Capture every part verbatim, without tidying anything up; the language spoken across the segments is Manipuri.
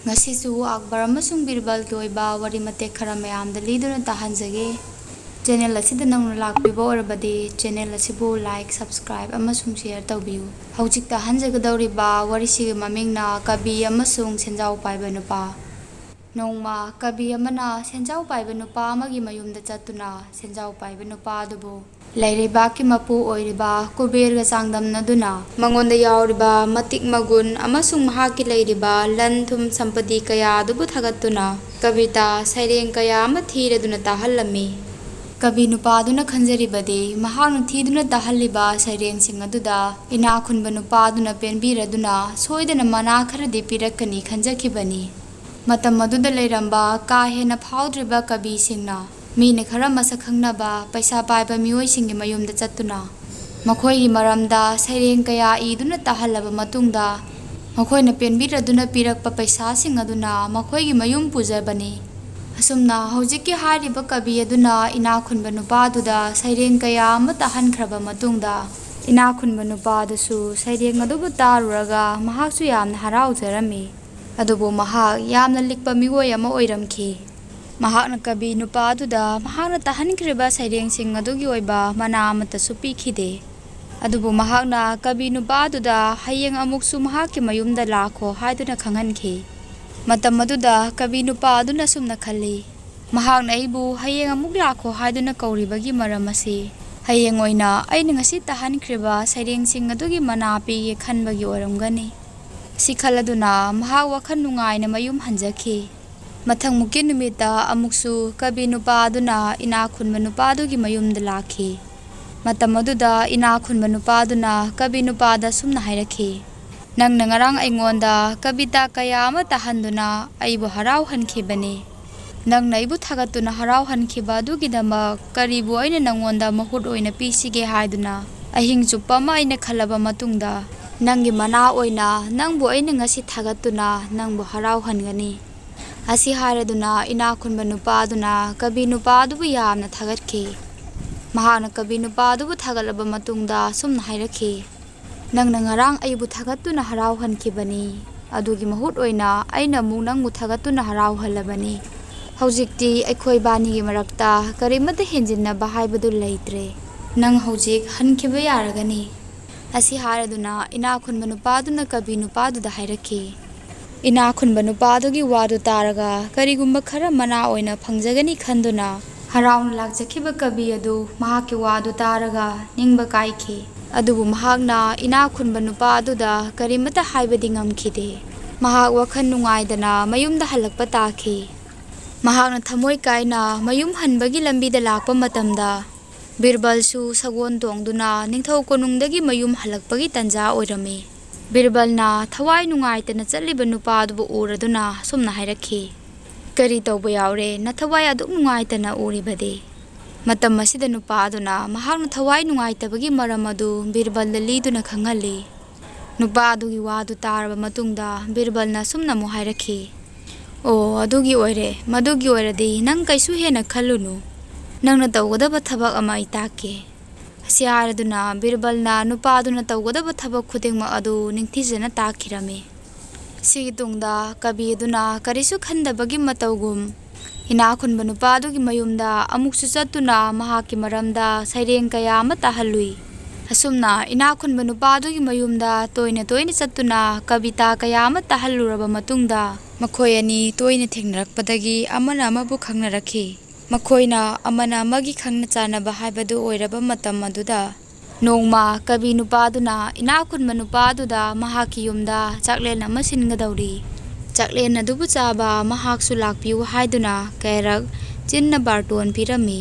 ꯉꯁꯤꯁꯨ ꯑꯛꯕꯔ ꯑꯃꯁꯨꯡ ꯕꯤꯔꯕꯜꯒꯤ ꯑꯣꯏꯕ ꯋꯥꯔꯤ ꯃꯇꯦꯛ ꯈꯔ ꯃꯌꯥꯝꯗ ꯂꯤꯗꯨꯅ ꯇꯥꯍꯟꯖꯒꯦ꯫ ꯆꯦꯅꯦꯜ ꯑꯁꯤꯗ ꯅꯧꯅ ꯂꯥꯛꯄꯤꯕ ꯑꯣꯏꯔꯕꯗꯤ ꯆꯦꯅꯦꯜ ꯑꯁꯤꯕꯨ ꯂꯥꯏꯛ, ꯁꯕꯁꯀ꯭ꯔꯥꯏꯕ ꯑꯃꯁꯨꯡ ꯁꯤꯌꯔ ꯇꯧꯕꯤꯌꯨ꯫ ꯍꯧꯖꯤꯛ ꯇꯥꯍꯟꯖꯒꯗꯧꯔꯤꯕ ꯋꯥꯔꯤꯁꯤꯒꯤ ꯃꯃꯤꯡꯅ ꯀꯕꯤ ꯑꯃꯁꯨꯡ ꯁꯦꯟꯖꯥꯎ ꯄꯥꯏꯕ ꯅꯨꯄꯥ꯫ ꯅꯣꯡꯃ ꯀꯕꯤ ꯑꯃꯅ ꯁꯦꯟꯖꯥꯎ ꯄꯥꯏꯕ ꯅꯨꯄꯥ ꯑꯃꯒꯤ ꯃꯌꯨꯝꯗ ꯆꯠꯇꯨꯅ ꯁꯦꯟꯖꯥꯎ ꯄꯥꯏꯕ ꯅꯨꯄꯥ ꯑꯗꯨꯕꯨ ꯂꯩꯔꯩꯕꯥꯛꯀꯤ ꯃꯄꯨ ꯑꯣꯏꯔꯤꯕ ꯀꯨꯕꯦꯔꯒ ꯆꯥꯡꯗꯝꯅꯗꯨꯅ ꯃꯉꯣꯟꯗ ꯌꯥꯎꯔꯤꯕ ꯃꯇꯤꯛ ꯃꯒꯨꯟ ꯑꯃꯁꯨꯡ ꯃꯍꯥꯛꯀꯤ ꯂꯩꯔꯤꯕ ꯂꯟ ꯊꯨꯝ ꯁꯝꯄꯇꯤ ꯀꯌꯥ ꯑꯗꯨꯕꯨ ꯊꯥꯒꯠꯇꯨꯅ ꯀꯕꯤꯇꯥ ꯁꯩꯔꯦꯡ ꯀꯌꯥ ꯑꯃ ꯊꯤꯔꯗꯨꯅ ꯇꯥꯍꯜꯂꯝꯃꯤ꯫ ꯀꯕꯤ ꯅꯨꯄꯥꯗꯨꯅ ꯈꯟꯖꯔꯤꯕꯗꯤ ꯃꯍꯥꯛꯅ ꯊꯤꯗꯨꯅ ꯇꯥꯍꯜꯂꯤꯕ ꯁꯩꯔꯦꯡꯁꯤꯡ ꯑꯗꯨꯗ ꯏꯅꯥꯛ ꯈꯨꯟꯕ ꯅꯨꯄꯥꯗꯨꯅ ꯄꯦꯟꯕꯤꯔꯗꯨꯅ ꯁꯣꯏꯗꯅ ꯃꯅꯥ ꯈꯔꯗꯤ ꯄꯤꯔꯛꯀꯅꯤ ꯈꯟꯖꯈꯤꯕꯅꯤ꯫ ꯃꯇꯝ ꯑꯗꯨꯗ ꯂꯩꯔꯝꯕ ꯀꯥ ꯍꯦꯟꯅ ꯐꯥꯎꯗ꯭ꯔꯤꯕ ꯀꯕꯤꯁꯤꯡꯅ ꯃꯤꯅ ꯈꯔ ꯃꯁꯛ ꯈꯪꯅꯕ ꯄꯩꯁꯥ ꯄꯥꯏꯕ ꯃꯤꯑꯣꯏꯁꯤꯡꯒꯤ ꯃꯌꯨꯝꯗ ꯆꯠꯇꯨꯅ ꯃꯈꯣꯏꯒꯤ ꯃꯔꯝꯗ ꯁꯩꯔꯦꯡ ꯀꯌꯥ ꯏꯗꯨꯅ ꯇꯥꯍꯜꯂꯕ ꯃꯇꯨꯡꯗ ꯃꯈꯣꯏꯅ ꯄꯦꯟꯕꯤꯔꯗꯨꯅ ꯄꯤꯔꯛꯄ ꯄꯩꯁꯥꯁꯤꯡ ꯑꯗꯨꯅ ꯃꯈꯣꯏꯒꯤ ꯃꯌꯨꯝ ꯄꯨꯖꯕꯅꯤ꯫ ꯑꯁꯨꯝꯅ ꯍꯧꯖꯤꯛꯀꯤ ꯍꯥꯏꯔꯤꯕ ꯀꯕꯤ ꯑꯗꯨꯅ ꯏꯅꯥꯛ ꯈꯨꯟꯕ ꯅꯨꯄꯥ ꯑꯗꯨꯗ ꯁꯩꯔꯦꯡ ꯀꯌꯥ ꯑꯃ ꯇꯥꯍꯟꯈ꯭ꯔꯕ ꯃꯇꯨꯡꯗ ꯏꯅꯥꯛ ꯈꯨꯟꯕ ꯅꯨꯄꯥ ꯑꯗꯨꯁꯨ ꯁꯩꯔꯦꯡ ꯑꯗꯨꯕꯨ ꯇꯥꯔꯨꯔꯒ ꯃꯍꯥꯛꯁꯨ ꯌꯥꯝꯅ ꯍꯔꯥꯎꯖꯔꯝꯃꯤ꯫ ꯑꯗꯨꯕꯨ ꯃꯍꯥꯛ ꯌꯥꯝꯅ ꯂꯤꯛꯄ ꯃꯤꯑꯣꯏ ꯑꯃ ꯑꯣꯏꯔꯝꯈꯤ꯫ ꯃꯍꯥꯛꯅ ꯀꯕꯤ ꯅꯨꯄꯥ ꯑꯗꯨꯗ ꯃꯍꯥꯛꯅ ꯇꯥꯍꯟꯈ꯭ꯔꯤꯕ ꯁꯩꯔꯦꯡꯁꯤꯡ ꯑꯗꯨꯒꯤ ꯑꯣꯏꯕ ꯃꯅꯥ ꯑꯃꯠꯇꯁꯨ ꯄꯤꯈꯤꯗꯦ꯫ ꯑꯗꯨꯕꯨ ꯃꯍꯥꯛꯅ ꯀꯕꯤ ꯅꯨꯄꯥ ꯑꯗꯨꯗ ꯍꯌꯦꯡ ꯑꯃꯨꯛꯁꯨ ꯃꯍꯥꯛꯀꯤ ꯃꯌꯨꯝꯗ ꯂꯥꯛꯈꯣ ꯍꯥꯏꯗꯨꯅ ꯈꯪꯍꯟꯈꯤ꯫ ꯃꯇꯝ ꯑꯗꯨꯗ ꯀꯕꯤ ꯅꯨꯄꯥ ꯑꯗꯨꯅ ꯑꯁꯨꯝꯅ ꯈꯜꯂꯤ, "ꯃꯍꯥꯛꯅ ꯑꯩꯕꯨ ꯍꯌꯦꯡ ꯑꯃꯨꯛ ꯂꯥꯛꯈꯣ ꯍꯥꯏꯗꯨꯅ ꯀꯧꯔꯤꯕꯒꯤ ꯃꯔꯝ ꯑꯁꯤ ꯍꯌꯦꯡ ꯑꯣꯏꯅ ꯑꯩꯅ ꯉꯁꯤ ꯇꯥꯍꯟꯈ꯭ꯔꯤꯕ ꯁꯩꯔꯦꯡꯁꯤꯡ ꯑꯗꯨꯒꯤ ꯃꯅꯥ ꯄꯤꯒꯦ ꯈꯟꯕꯒꯤ ꯑꯣꯏꯔꯝꯒꯅꯤ"꯫ ꯁꯤ ꯈꯜꯂꯗꯨꯅ ꯃꯍꯥꯛ ꯋꯥꯈꯜ ꯅꯨꯡꯉꯥꯏꯅ ꯃꯌꯨꯝ ꯍꯟꯖꯈꯤ꯫ ꯃꯊꯪꯃꯨꯛꯀꯤ ꯅꯨꯃꯤꯠꯇ ꯑꯃꯨꯛꯁꯨ ꯀꯕꯤ ꯅꯨꯄꯥ ꯑꯗꯨꯅ ꯏꯅꯥꯛ ꯈꯨꯟꯕ ꯅꯨꯄꯥꯗꯨꯒꯤ ꯃꯌꯨꯝꯗ ꯂꯥꯛꯈꯤ꯫ ꯃꯇꯝ ꯑꯗꯨꯗ ꯏꯅꯥꯛ ꯈꯨꯟꯕ ꯅꯨꯄꯥꯗꯨꯅ ꯀꯕꯤ ꯅꯨꯄꯥꯗ ꯁꯨꯝꯅ ꯍꯥꯏꯔꯛꯈꯤ, "ꯅꯪꯅ ꯉꯔꯥꯡ ꯑꯩꯉꯣꯟꯗ ꯀꯕꯤꯇꯥ ꯀꯌꯥ ꯑꯃ ꯇꯥꯍꯟꯗꯨꯅ ꯑꯩꯕꯨ ꯍꯔꯥꯎꯍꯟꯈꯤꯕꯅꯤ꯫ ꯅꯪꯅ ꯑꯩꯕꯨ ꯊꯥꯒꯠꯇꯨꯅ ꯍꯔꯥꯎꯍꯟꯈꯤꯕ ꯑꯗꯨꯒꯤꯗꯃꯛ ꯀꯔꯤꯕꯨ ꯑꯩꯅ ꯅꯪꯉꯣꯟꯗ ꯃꯍꯨꯠ ꯑꯣꯏꯅ ꯄꯤꯁꯤꯒꯦ ꯍꯥꯏꯗꯨꯅ ꯑꯍꯤꯡ ꯆꯨꯞꯄ ꯑꯃ ꯑꯩꯅ ꯈꯜꯂꯕ ꯃꯇꯨꯡꯗ ꯅꯪꯒꯤ ꯃꯅꯥ ꯑꯣꯏꯅ ꯅꯪꯕꯨ ꯑꯩꯅ ꯉꯁꯤ ꯊꯥꯒꯠꯇꯨꯅ ꯅꯪꯕꯨ ꯍꯔꯥꯎꯍꯟꯒꯅꯤ"꯫ ꯑꯁꯤ ꯍꯥꯏꯔꯗꯨꯅ ꯏꯅꯥꯛ ꯈꯨꯟꯕ ꯅꯨꯄꯥ ꯑꯗꯨꯅ ꯀꯕꯤ ꯅꯨꯄꯥ ꯑꯗꯨꯕꯨ ꯌꯥꯝꯅ ꯊꯥꯒꯠꯈꯤ꯫ ꯃꯍꯥꯛꯅ ꯀꯕꯤ ꯅꯨꯄꯥ ꯑꯗꯨꯕꯨ ꯊꯥꯒꯠꯂꯕ ꯃꯇꯨꯡꯗ ꯑꯁꯨꯝꯅ ꯍꯥꯏꯔꯛꯈꯤ, "ꯅꯪꯅ ꯉꯔꯥꯡ ꯑꯩꯕꯨ ꯊꯥꯒꯠꯇꯨꯅ ꯍꯔꯥꯎꯍꯟꯈꯤꯕꯅꯤ꯫ ꯑꯗꯨꯒꯤ ꯃꯍꯨꯠ ꯑꯣꯏꯅ ꯑꯩꯅ ꯑꯃꯨꯛ ꯅꯪꯕꯨ ꯊꯥꯒꯠꯇꯨꯅ ꯍꯔꯥꯎꯍꯜꯂꯕꯅꯤ꯫ ꯍꯧꯖꯤꯛꯇꯤ ꯑꯩꯈꯣꯏ ꯕꯥꯅꯤꯒꯤ ꯃꯔꯛꯇ ꯀꯔꯤꯃꯠꯇ ꯍꯦꯟꯖꯤꯟꯅꯕ ꯍꯥꯏꯕꯗꯨ ꯂꯩꯇ꯭ꯔꯦ꯫ ꯅꯪ ꯍꯧꯖꯤꯛ ꯍꯟꯈꯤꯕ ꯌꯥꯔꯒꯅꯤ꯫ ꯑꯁꯤ ꯍꯥꯏꯔꯗꯨꯅ ꯏꯅꯥꯛ ꯈꯨꯟꯕ ꯅꯨꯄꯥꯗꯨꯅ ꯀꯕꯤ ꯅꯨꯄꯥꯗꯨꯗ ꯍꯥꯏꯔꯛꯈꯤ꯫ ꯏꯅꯥꯛ ꯈꯨꯟꯕ ꯅꯨꯄꯥꯗꯨꯒꯤ ꯋꯥꯗꯨ ꯇꯥꯔꯒ ꯀꯔꯤꯒꯨꯝꯕ ꯈꯔ ꯃꯅꯥ ꯑꯣꯏꯅ ꯐꯪꯖꯒꯅꯤ ꯈꯟꯗꯨꯅ ꯍꯔꯥꯎꯅ ꯂꯥꯛꯆꯈꯤꯕ ꯀꯕꯤ ꯑꯗꯨ ꯃꯍꯥꯛꯀꯤ ꯋꯥꯗꯨ ꯇꯥꯔꯒ ꯅꯤꯡꯕ ꯀꯥꯏꯈꯤ꯫ ꯑꯗꯨꯕꯨ ꯃꯍꯥꯛꯅ ꯏꯅꯥꯛ ꯈꯨꯟꯕ ꯅꯨꯄꯥ ꯑꯗꯨꯗ ꯀꯔꯤꯃꯠꯇ ꯍꯥꯏꯕꯗꯤ ꯉꯝꯈꯤꯗꯦ꯫ ꯃꯍꯥꯛ ꯋꯥꯈꯜ ꯅꯨꯡꯉꯥꯏꯗꯅ ꯃꯌꯨꯝꯗ ꯍꯜꯂꯛꯄ ꯇꯥꯈꯤ꯫ ꯃꯍꯥꯛꯅ ꯊꯃꯣꯏ ꯀꯥꯏꯅ ꯃꯌꯨꯝ ꯍꯟꯕꯒꯤ ꯂꯝꯕꯤꯗ ꯂꯥꯛꯄ ꯃꯇꯝꯗ ꯕꯤꯔꯕꯜꯁꯨ ꯁꯒꯣꯜ ꯇꯣꯡꯗꯨꯅ ꯅꯤꯡꯊꯧ ꯀꯣꯅꯨꯡꯗꯒꯤ ꯃꯌꯨꯝ ꯍꯜꯂꯛꯄꯒꯤ ꯇꯟꯖꯥ ꯑꯣꯏꯔꯝꯃꯤ꯫ ꯕꯤꯔꯕꯜꯅ ꯊꯋꯥꯏ ꯅꯨꯡꯉꯥꯏꯇꯅ ꯆꯠꯂꯤꯕ ꯅꯨꯄꯥ ꯑꯗꯨꯕꯨ ꯎꯔꯗꯨꯅ ꯑꯁꯨꯝꯅ ꯍꯥꯏꯔꯛꯈꯤ, "ꯀꯔꯤ ꯇꯧꯕ ꯌꯥꯎꯔꯦ? ꯅꯊꯋꯥꯏ ꯑꯗꯨꯛ ꯅꯨꯡꯉꯥꯏꯇꯅ ꯎꯔꯤꯕꯗꯤ?" ꯃꯇꯝ ꯑꯁꯤꯗ ꯅꯨꯄꯥ ꯑꯗꯨꯅ ꯃꯍꯥꯛꯅ ꯊꯋꯥꯏ ꯅꯨꯡꯉꯥꯏꯇꯕꯒꯤ ꯃꯔꯝ ꯑꯗꯨ ꯕꯤꯔꯕꯜꯗ ꯂꯤꯗꯨꯅ ꯈꯪꯍꯜꯂꯤ꯫ ꯅꯨꯄꯥ ꯑꯗꯨꯒꯤ ꯋꯥꯗꯨ ꯇꯥꯔꯕ ꯃꯇꯨꯡꯗ ꯕꯤꯔꯕꯜꯅ ꯑꯁꯨꯝꯅ ꯑꯃꯨꯛ ꯍꯥꯏꯔꯛꯈꯤ, "ꯑꯣ, ꯑꯗꯨꯒꯤ ꯑꯣꯏꯔꯦ꯫ ꯃꯗꯨꯒꯤ ꯑꯣꯏꯔꯗꯤ ꯅꯪ ꯀꯩꯁꯨ ꯍꯦꯟꯅ ꯈꯜꯂꯨꯅꯨ꯫ ꯅꯪꯅ ꯇꯧꯒꯗꯕ ꯊꯕꯛ ꯑꯃ ꯑꯩ ꯇꯥꯛꯀꯦ꯫" ꯑꯁꯤ ꯍꯥꯏꯔꯗꯨꯅ ꯕꯤꯔꯕꯜꯅ ꯅꯨꯄꯥ ꯑꯗꯨꯅ ꯇꯧꯒꯗꯕ ꯊꯕꯛ ꯈꯨꯗꯤꯡꯃꯛ ꯑꯗꯨ ꯅꯤꯡꯊꯤꯖꯅ ꯇꯥꯛꯈꯤꯔꯝꯃꯤ꯫ ꯁꯤꯒꯤ ꯇꯨꯡꯗ ꯀꯕꯤ ꯑꯗꯨꯅ ꯀꯔꯤꯁꯨ ꯈꯟꯗꯕꯒꯤ ꯃꯇꯧꯒꯨꯝ ꯏꯅꯥꯛ ꯈꯨꯟꯕ ꯅꯨꯄꯥ ꯑꯗꯨꯒꯤ ꯃꯌꯨꯝꯗ ꯑꯃꯨꯛꯁꯨ ꯆꯠꯇꯨꯅ ꯃꯍꯥꯛꯀꯤ ꯃꯔꯝꯗ ꯁꯩꯔꯦꯡ ꯀꯌꯥ ꯑꯃ ꯇꯥꯍꯜꯂꯨꯏ꯫ ꯑꯁꯨꯝꯅ ꯏꯅꯥꯛ ꯈꯨꯟꯕ ꯅꯨꯄꯥ ꯑꯗꯨꯒꯤ ꯃꯌꯨꯝꯗ ꯇꯣꯏꯅ ꯇꯣꯏꯅ ꯆꯠꯇꯨꯅ ꯀꯕꯤꯇꯥ ꯀꯌꯥ ꯑꯃ ꯇꯥꯍꯜꯂꯨꯔꯕ ꯃꯇꯨꯡꯗ, ꯃꯈꯣꯏ ꯑꯅꯤ ꯇꯣꯏꯅ ꯊꯦꯡꯅꯔꯛꯄꯗꯒꯤ ꯑꯃꯅ ꯑꯃꯕꯨ ꯈꯪꯅꯔꯛꯈꯤ꯫ ꯃꯈꯣꯏꯅ ꯑꯃꯅ ꯑꯃꯒꯤ ꯈꯪꯅ ꯆꯥꯟꯅꯕ ꯍꯥꯏꯕꯗꯨ ꯑꯣꯏꯔꯕ ꯃꯇꯝ ꯑꯗꯨꯗ, ꯅꯣꯡꯃ ꯀꯕꯤ ꯅꯨꯄꯥꯗꯨꯅ ꯏꯅꯥꯛ ꯈꯨꯟꯕ ꯅꯨꯄꯥꯗꯨꯗ ꯃꯍꯥꯛꯀꯤ ꯌꯨꯝꯗ ꯆꯥꯛꯂꯦꯟ ꯑꯃ ꯁꯤꯟꯒꯗꯧꯔꯤ꯫ ꯆꯥꯛꯂꯦꯟ ꯑꯗꯨꯕꯨ ꯆꯥꯕ ꯃꯍꯥꯛꯁꯨ ꯂꯥꯛꯄꯤꯌꯨ ꯍꯥꯏꯗꯨꯅ ꯀꯌꯥꯔꯛ ꯆꯤꯟꯅ ꯕꯥꯔꯇꯣꯟ ꯄꯤꯔꯝꯃꯤ꯫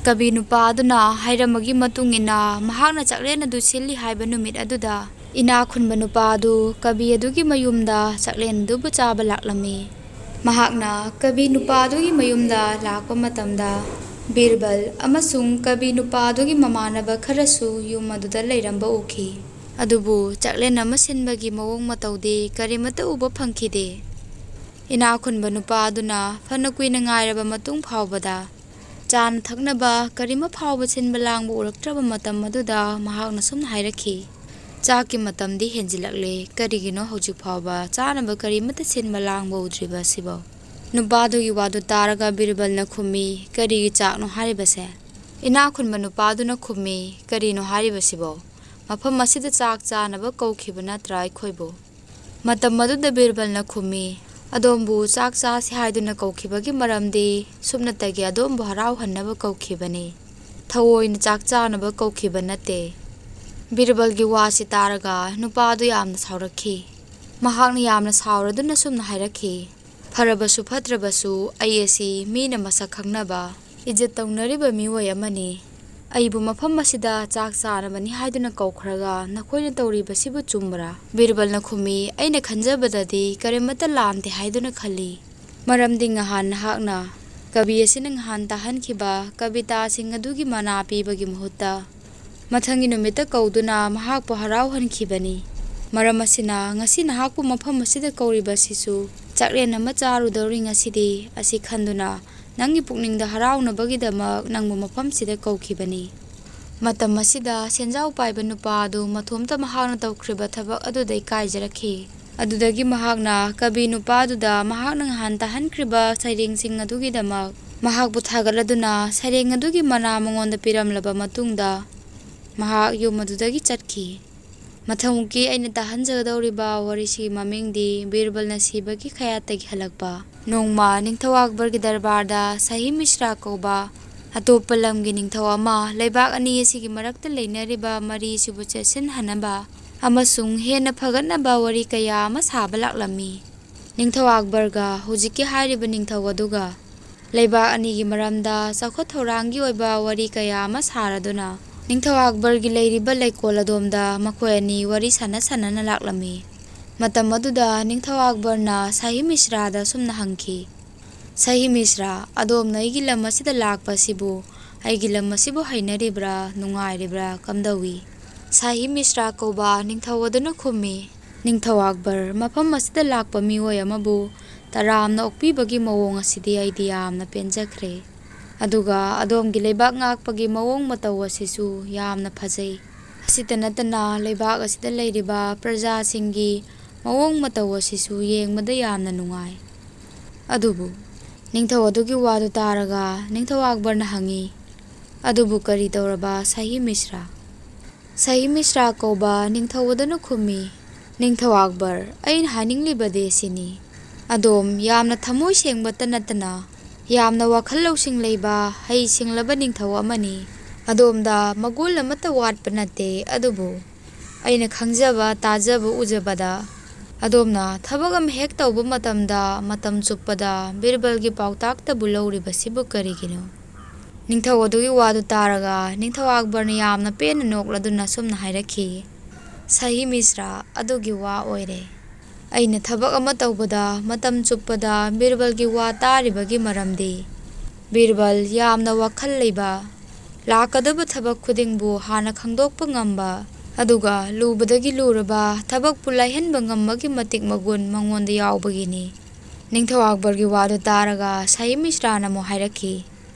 ꯀꯕꯤ ꯅꯨꯄꯥ ꯑꯗꯨꯅ ꯍꯥꯏꯔꯝꯕꯒꯤ ꯃꯇꯨꯡ ꯏꯟꯅ ꯃꯍꯥꯛꯅ ꯆꯥꯛꯂꯦꯟ ꯑꯗꯨ ꯁꯤꯜꯂꯤ ꯍꯥꯏꯕ ꯅꯨꯃꯤꯠ ꯑꯗꯨꯗ ꯏꯅꯥꯛ ꯈꯨꯟꯕ ꯅꯨꯄꯥ ꯑꯗꯨ ꯀꯕꯤ ꯑꯗꯨꯒꯤ ꯃꯌꯨꯝꯗ ꯆꯥꯛꯂꯦꯟ ꯑꯗꯨꯕꯨ ꯆꯥꯕ ꯂꯥꯛꯂꯝꯃꯤ꯫ ꯃꯍꯥꯛꯅ ꯀꯕꯤ ꯅꯨꯄꯥ ꯑꯗꯨꯒꯤ ꯃꯌꯨꯝꯗ ꯂꯥꯛꯄ ꯃꯇꯝꯗ ꯕꯤꯔꯕꯜ ꯑꯃꯁꯨꯡ ꯀꯕꯤ ꯅꯨꯄꯥ ꯑꯗꯨꯒꯤ ꯃꯃꯥꯟꯅꯕ ꯈꯔꯁꯨ ꯌꯨꯝ ꯑꯗꯨꯗ ꯂꯩꯔꯝꯕ ꯎꯈꯤ꯫ ꯑꯗꯨꯕꯨ ꯆꯥꯛꯂꯦꯟ ꯑꯃ ꯁꯤꯟꯕꯒꯤ ꯃꯑꯣꯡ ꯃꯇꯧꯗꯤ ꯀꯔꯤꯃꯠꯇ ꯎꯕ ꯐꯪꯈꯤꯗꯦ꯫ ꯏꯅꯥꯛ ꯈꯨꯟꯕ ꯅꯨꯄꯥ ꯑꯗꯨꯅ ꯐꯅ ꯀꯨꯏꯅ ꯉꯥꯏꯔꯕ ꯃꯇꯨꯡ ꯐꯥꯎꯕꯗ ꯆꯥꯅ ꯊꯛꯅꯕ ꯀꯔꯤꯃ ꯐꯥꯎꯕ ꯁꯤꯟꯕ ꯂꯥꯡꯕ ꯎꯔꯛꯇ꯭ꯔꯕ ꯃꯇꯝ ꯑꯗꯨꯗ ꯃꯍꯥꯛꯅ ꯁꯨꯝꯅ ꯍꯥꯏꯔꯛꯈꯤ, ꯆꯥꯛꯀꯤ ꯃꯇꯝꯗꯤ ꯍꯦꯟꯖꯤꯜꯂꯛꯂꯦ, ꯀꯔꯤꯒꯤꯅꯣ ꯍꯧꯖꯤꯛ ꯐꯥꯎꯕ ꯆꯥꯅꯕ ꯀꯔꯤꯃꯠꯇ ꯁꯤꯟꯕ ꯂꯥꯡꯕ ꯎꯗ꯭ꯔꯤꯕ ꯑꯁꯤꯕꯣ?" ꯅꯨꯄꯥꯗꯨꯒꯤ ꯋꯥꯗꯨ ꯇꯥꯔꯒ ꯕꯤꯔꯕꯜꯅ ꯈꯨꯝꯃꯤ, "ꯀꯔꯤꯒꯤ ꯆꯥꯛꯅꯣ ꯍꯥꯏꯔꯤꯕꯁꯦ?" ꯏꯅꯥꯛ ꯈꯨꯟꯕ ꯅꯨꯄꯥꯗꯨꯅ ꯈꯨꯝꯃꯤ, "ꯀꯔꯤꯅꯣ ꯍꯥꯏꯔꯤꯕꯁꯤꯕꯣ? ꯃꯐꯝ ꯑꯁꯤꯗ ꯆꯥꯛ ꯆꯥꯅꯕ ꯀꯧꯈꯤꯕ ꯅꯠꯇ꯭ꯔꯥ ꯑꯩꯈꯣꯏꯕꯨ?" ꯃꯇꯝ ꯑꯗꯨꯗ ꯕꯤꯔꯕꯜꯅ ꯈꯨꯝꯃꯤ, "ꯑꯗꯣꯝꯕꯨ ꯆꯥꯛ ꯆꯥꯁꯤ ꯍꯥꯏꯗꯨꯅ ꯀꯧꯈꯤꯕꯒꯤ ꯃꯔꯝꯗꯤ ꯁꯨꯞꯅꯇꯒꯤ ꯑꯗꯣꯝꯕꯨ ꯍꯔꯥꯎꯍꯟꯅꯕ ꯀꯧꯈꯤꯕꯅꯤ, ꯊꯑꯣꯏꯅ ꯆꯥꯛ ꯆꯥꯅꯕ ꯀꯧꯈꯤꯕ ꯅꯠꯇꯦ꯫" ꯕꯤꯔꯕꯜꯒꯤ ꯋꯥꯁꯤ ꯇꯥꯔꯒ ꯅꯨꯄꯥ ꯑꯗꯨ ꯌꯥꯝꯅ ꯁꯥꯎꯔꯛꯈꯤ꯫ ꯃꯍꯥꯛꯅ ꯌꯥꯝꯅ ꯁꯥꯎꯔꯗꯨꯅ ꯁꯨꯝꯅ ꯍꯥꯏꯔꯛꯈꯤ, "ꯐꯔꯕꯁꯨ ꯐꯠꯇ꯭ꯔꯕꯁꯨ ꯑꯩ ꯑꯁꯤ ꯃꯤꯅ ꯃꯁꯛ ꯈꯪꯅꯕ, ꯏꯖꯠ ꯇꯧꯅꯔꯤꯕ ꯃꯤꯑꯣꯏ ꯑꯃꯅꯤ꯫ ꯑꯩꯕꯨ ꯃꯐꯝ ꯑꯁꯤꯗ ꯆꯥꯛ ꯆꯥꯅꯕꯅꯤ ꯍꯥꯏꯗꯨꯅ ꯀꯧꯈ꯭ꯔꯒ ꯅꯈꯣꯏꯅ ꯇꯧꯔꯤꯕꯁꯤꯕꯨ ꯆꯨꯝꯕ꯭ꯔꯥ?" ꯕꯤꯔꯕꯜꯅ ꯈꯨꯝꯃꯤ, "ꯑꯩꯅ ꯈꯟꯖꯕꯗꯗꯤ ꯀꯔꯤꯃꯠꯇ ꯂꯥꯟꯗꯦ ꯍꯥꯏꯗꯨꯅ ꯈꯜꯂꯤ꯫ ꯃꯔꯝꯗꯤ ꯉꯍꯥꯟ ꯅꯍꯥꯛꯅ ꯀꯕꯤ ꯑꯁꯤꯅ ꯉꯍꯥꯟ ꯇꯥꯍꯟꯈꯤꯕ ꯀꯕꯤꯇꯥꯁꯤꯡ ꯑꯗꯨꯒꯤ ꯃꯅꯥ ꯄꯤꯕꯒꯤ ꯃꯍꯨꯠꯇ ꯃꯊꯪꯒꯤ ꯅꯨꯃꯤꯠꯇ ꯀꯧꯗꯨꯅ ꯃꯍꯥꯛꯄꯨ ꯍꯔꯥꯎꯍꯟꯈꯤꯕꯅꯤ꯫ ꯃꯔꯝ ꯑꯁꯤꯅ ꯉꯁꯤ ꯅꯍꯥꯛꯄꯨ ꯃꯐꯝ ꯑꯁꯤꯗ ꯀꯧꯔꯤꯕ ꯑꯁꯤꯁꯨ ꯆꯥꯛꯂꯦꯟ ꯑꯃ ꯆꯥꯔꯨꯗꯧꯔꯤ ꯉꯁꯤꯗꯤ꯫ ꯑꯁꯤ ꯈꯟꯗꯨꯅ ꯅꯪꯒꯤ ꯄꯨꯛꯅꯤꯡꯗ ꯍꯔꯥꯎꯅꯕꯒꯤꯗꯃꯛ ꯅꯪꯕꯨ ꯃꯐꯝꯁꯤꯗ ꯀꯧꯈꯤꯕꯅꯤ꯫" ꯃꯇꯝ ꯑꯁꯤꯗ ꯁꯦꯟꯖꯥꯎ ꯄꯥꯏꯕ ꯅꯨꯄꯥ ꯑꯗꯨ ꯃꯇꯣꯝꯇ ꯃꯍꯥꯛꯅ ꯇꯧꯈ꯭ꯔꯤꯕ ꯊꯕꯛ ꯑꯗꯨꯗ ꯏꯀꯥꯏꯖꯔꯛꯈꯤ꯫ ꯑꯗꯨꯗꯒꯤ ꯃꯍꯥꯛꯅ ꯀꯕꯤ ꯅꯨꯄꯥꯗꯨꯗ ꯃꯍꯥꯛꯅ ꯉꯍꯥꯟ ꯇꯥꯍꯟꯈ꯭ꯔꯤꯕ ꯁꯩꯔꯦꯡꯁꯤꯡ ꯑꯗꯨꯒꯤꯗꯃꯛ ꯃꯍꯥꯛꯄꯨ ꯊꯥꯒꯠꯂꯗꯨꯅ ꯁꯩꯔꯦꯡ ꯑꯗꯨꯒꯤ ꯃꯅꯥ ꯃꯉꯣꯟꯗ ꯄꯤꯔꯝꯂꯕ ꯃꯇꯨꯡꯗ ꯃꯍꯥꯛ ꯌꯨꯝ ꯑꯗꯨꯗꯒꯤ ꯆꯠꯈꯤ꯫ ꯃꯊꯪꯃꯨꯛꯀꯤ ꯑꯩꯅ ꯇꯥꯍꯟꯖꯒꯗꯧꯔꯤꯕ ꯋꯥꯔꯤꯁꯤꯒꯤ ꯃꯃꯤꯡꯗꯤ ꯕꯤꯔꯕꯜꯅ ꯁꯤꯕꯒꯤ ꯈꯌꯥꯠꯇꯒꯤ ꯍꯜꯂꯛꯄ꯫ ꯅꯣꯡꯃ ꯅꯤꯡꯊꯧ ꯑꯛꯕꯔꯒꯤ ꯗꯔꯕꯥꯔꯗ ꯁꯥꯍꯤ ꯃꯤꯁ꯭ꯔꯥ ꯀꯧꯕ ꯑꯇꯣꯞꯄ ꯂꯝꯒꯤ ꯅꯤꯡꯊꯧ ꯑꯃ ꯂꯩꯕꯥꯛ ꯑꯅꯤ ꯑꯁꯤꯒꯤ ꯃꯔꯛꯇ ꯂꯩꯅꯔꯤꯕ ꯃꯔꯤꯁꯤꯕꯨ ꯆꯦꯠꯁꯤꯟꯍꯟꯅꯕ ꯑꯃꯁꯨꯡ ꯍꯦꯟꯅ ꯐꯒꯠꯅꯕ ꯋꯥꯔꯤ ꯀꯌꯥ ꯑꯃ ꯁꯥꯕ ꯂꯥꯛꯂꯝꯃꯤ꯫ ꯅꯤꯡꯊꯧ ꯑꯛꯕꯔꯒ ꯍꯧꯖꯤꯛꯀꯤ ꯍꯥꯏꯔꯤꯕ ꯅꯤꯡꯊꯧ ꯑꯗꯨꯒ ꯂꯩꯕꯥꯛ ꯑꯅꯤꯒꯤ ꯃꯔꯝꯗ ꯆꯥꯎꯈꯠ ꯊꯧꯔꯥꯡꯒꯤ ꯑꯣꯏꯕ ꯋꯥꯔꯤ ꯀꯌꯥ ꯑꯃ ꯁꯥꯔꯗꯨꯅ ꯅꯤꯡꯊꯧ ꯑꯛꯕꯔꯒꯤ ꯂꯩꯔꯤꯕ ꯂꯩꯀꯣꯜ ꯑꯗꯣꯝꯗ ꯃꯈꯣꯏ ꯑꯅꯤ ꯋꯥꯔꯤ ꯁꯥꯟꯅ ꯁꯥꯟꯅꯅ ꯂꯥꯛꯂꯝꯃꯤ꯫ ꯃꯇꯝ ꯑꯗꯨꯗ ꯅꯤꯡꯊꯧ ꯑꯛꯕꯔꯅ ꯁꯥꯍꯤ ꯃꯤꯁ꯭ꯔꯥꯗ ꯑꯁꯨꯝꯅ ꯍꯪꯈꯤ, "ꯁꯥꯍꯤ ꯃꯤꯁ꯭ꯔꯥ, ꯑꯗꯣꯝꯅ ꯑꯩꯒꯤ ꯂꯝ ꯑꯁꯤꯗ ꯂꯥꯛꯄ ꯑꯁꯤꯕꯨ ꯑꯩꯒꯤ ꯂꯝ ꯑꯁꯤꯕꯨ ꯍꯩꯅꯔꯤꯕ꯭ꯔꯥ, ꯅꯨꯡꯉꯥꯏꯔꯤꯕ꯭ꯔꯥ, ꯀꯝꯗꯧꯏ?" ꯁꯥꯍꯤ ꯃꯤꯁ꯭ꯔꯥ ꯀꯧꯕ ꯅꯤꯡꯊꯧ ꯑꯗꯨꯅ ꯈꯨꯝꯃꯤ, "ꯅꯤꯡꯊꯧ ꯑꯛꯕꯔ, ꯃꯐꯝ ꯑꯁꯤꯗ ꯂꯥꯛꯄ ꯃꯤꯑꯣꯏ ꯑꯃꯕꯨ ꯇꯔꯥꯝꯅ ꯑꯣꯛꯄꯤꯕꯒꯤ ꯃꯑꯣꯡ ꯑꯁꯤꯗꯤ ꯑꯩꯗꯤ ꯌꯥꯝꯅ ꯄꯦꯟꯖꯈ꯭ꯔꯦ꯫ ꯑꯗꯨꯒ ꯑꯗꯣꯝꯒꯤ ꯂꯩꯕꯥꯛ ꯉꯥꯛꯄꯒꯤ ꯃꯑꯣꯡ ꯃꯇꯧ ꯑꯁꯤꯁꯨ ꯌꯥꯝꯅ ꯐꯖꯩ꯫ ꯑꯁꯤꯇ ꯅꯠꯇꯅ ꯂꯩꯕꯥꯛ ꯑꯁꯤꯗ ꯂꯩꯔꯤꯕ ꯄ꯭ꯔꯖꯥꯁꯤꯡꯒꯤ ꯃꯑꯣꯡ ꯃꯇꯧ ꯑꯁꯤꯁꯨ ꯌꯦꯡꯕꯗ ꯌꯥꯝꯅ ꯅꯨꯡꯉꯥꯏ꯫ ꯑꯗꯨꯕꯨ ꯅꯤꯡꯊꯧ ꯑꯗꯨꯒꯤ ꯋꯥꯗꯨ ꯇꯥꯔꯒ ꯅꯤꯡꯊꯧ ꯑꯛꯕꯔꯅ ꯍꯪꯉꯤ, "ꯑꯗꯨꯕꯨ ꯀꯔꯤ ꯇꯧꯔꯕ ꯁꯥꯍꯤ ꯃꯤꯁ꯭ꯔꯥ?" ꯁꯥꯍꯤ ꯃꯤꯁ꯭ꯔꯥ ꯀꯧꯕ ꯅꯤꯡꯊꯧ ꯑꯗꯨꯅ ꯈꯨꯝꯃꯤ, "ꯅꯤꯡꯊꯧ ꯑꯛꯕꯔ, ꯑꯩꯅ ꯍꯥꯏꯅꯤꯡꯂꯤꯕꯗꯤ ꯑꯁꯤꯅꯤ, ꯑꯗꯣꯝ ꯌꯥꯝꯅ ꯊꯃꯣꯏ ꯁꯦꯡꯕꯇ ꯅꯠꯇꯅ ꯌꯥꯝꯅ ꯋꯥꯈꯜ ꯂꯧꯁꯤꯡ ꯂꯩꯕ ꯍꯩ ꯁꯤꯡꯂꯕ ꯅꯤꯡꯊꯧ ꯑꯃꯅꯤ꯫ ꯑꯗꯣꯝꯗ ꯃꯒꯨꯟ ꯑꯃꯠꯇ ꯋꯥꯠꯄ ꯅꯠꯇꯦ, ꯑꯗꯨꯕꯨ ꯑꯩꯅ ꯈꯪꯖꯕ, ꯇꯥꯖꯕ, ꯎꯖꯕꯗ ꯑꯗꯣꯝꯅ ꯊꯕꯛ ꯑꯃ ꯍꯦꯛ ꯇꯧꯕ ꯃꯇꯝꯗ ꯃꯇꯝ ꯆꯨꯞꯄꯗ ꯕꯤꯔꯕꯜꯒꯤ ꯄꯥꯎꯇꯥꯛꯇꯕꯨ ꯂꯧꯔꯤꯕꯁꯤꯕꯨ ꯀꯔꯤꯒꯤꯅꯣ?" ꯅꯤꯡꯊꯧ ꯑꯗꯨꯒꯤ ꯋꯥꯗꯨ ꯇꯥꯔꯒ ꯅꯤꯡꯊꯧ ꯑꯛꯕꯔꯅ ꯌꯥꯝꯅ ꯄꯦꯟꯅ ꯅꯣꯛꯂꯗꯨꯅ ꯑꯁꯨꯝꯅ ꯍꯥꯏꯔꯛꯈꯤ, "ꯁꯥꯍꯤ ꯃꯤꯁ꯭ꯔꯥ, ꯑꯗꯨꯒꯤ ꯋꯥ ꯑꯣꯏꯔꯦ꯫ ꯑꯩꯅ ꯊꯕꯛ ꯑꯃ ꯇꯧꯕꯗ ꯃꯇꯝ ꯆꯨꯞꯄꯗ ꯕꯤꯔꯕꯜꯒꯤ ꯋꯥ ꯇꯥꯔꯤꯕꯒꯤ ꯃꯔꯝꯗꯤ ꯕꯤꯔꯕꯜ ꯌꯥꯝꯅ ꯋꯥꯈꯜ ꯂꯩꯕ, ꯂꯥꯛꯀꯗꯕ ꯊꯕꯛ ꯈꯨꯗꯤꯡꯕꯨ ꯍꯥꯟꯅ ꯈꯪꯗꯣꯛꯄ ꯉꯝꯕ, ꯑꯗꯨꯒ ꯂꯨꯕꯗꯒꯤ ꯂꯨꯔꯕ ꯊꯕꯛꯄꯨ ꯂꯥꯏꯍꯟꯕ ꯉꯝꯕꯒꯤ ꯃꯇꯤꯛ ꯃꯒꯨꯟ ꯃꯉꯣꯟꯗ ꯌꯥꯎꯕꯒꯤꯅꯤ꯫" ꯅꯤꯡꯊꯧ ꯑꯛꯕꯔꯒꯤ ꯋꯥꯗꯨ ꯇꯥꯔꯒ ꯁꯥꯍꯤ ꯃꯤꯁ꯭ꯔꯥꯅ ꯑꯃꯨꯛ ꯍꯥꯏꯔꯛꯈꯤ,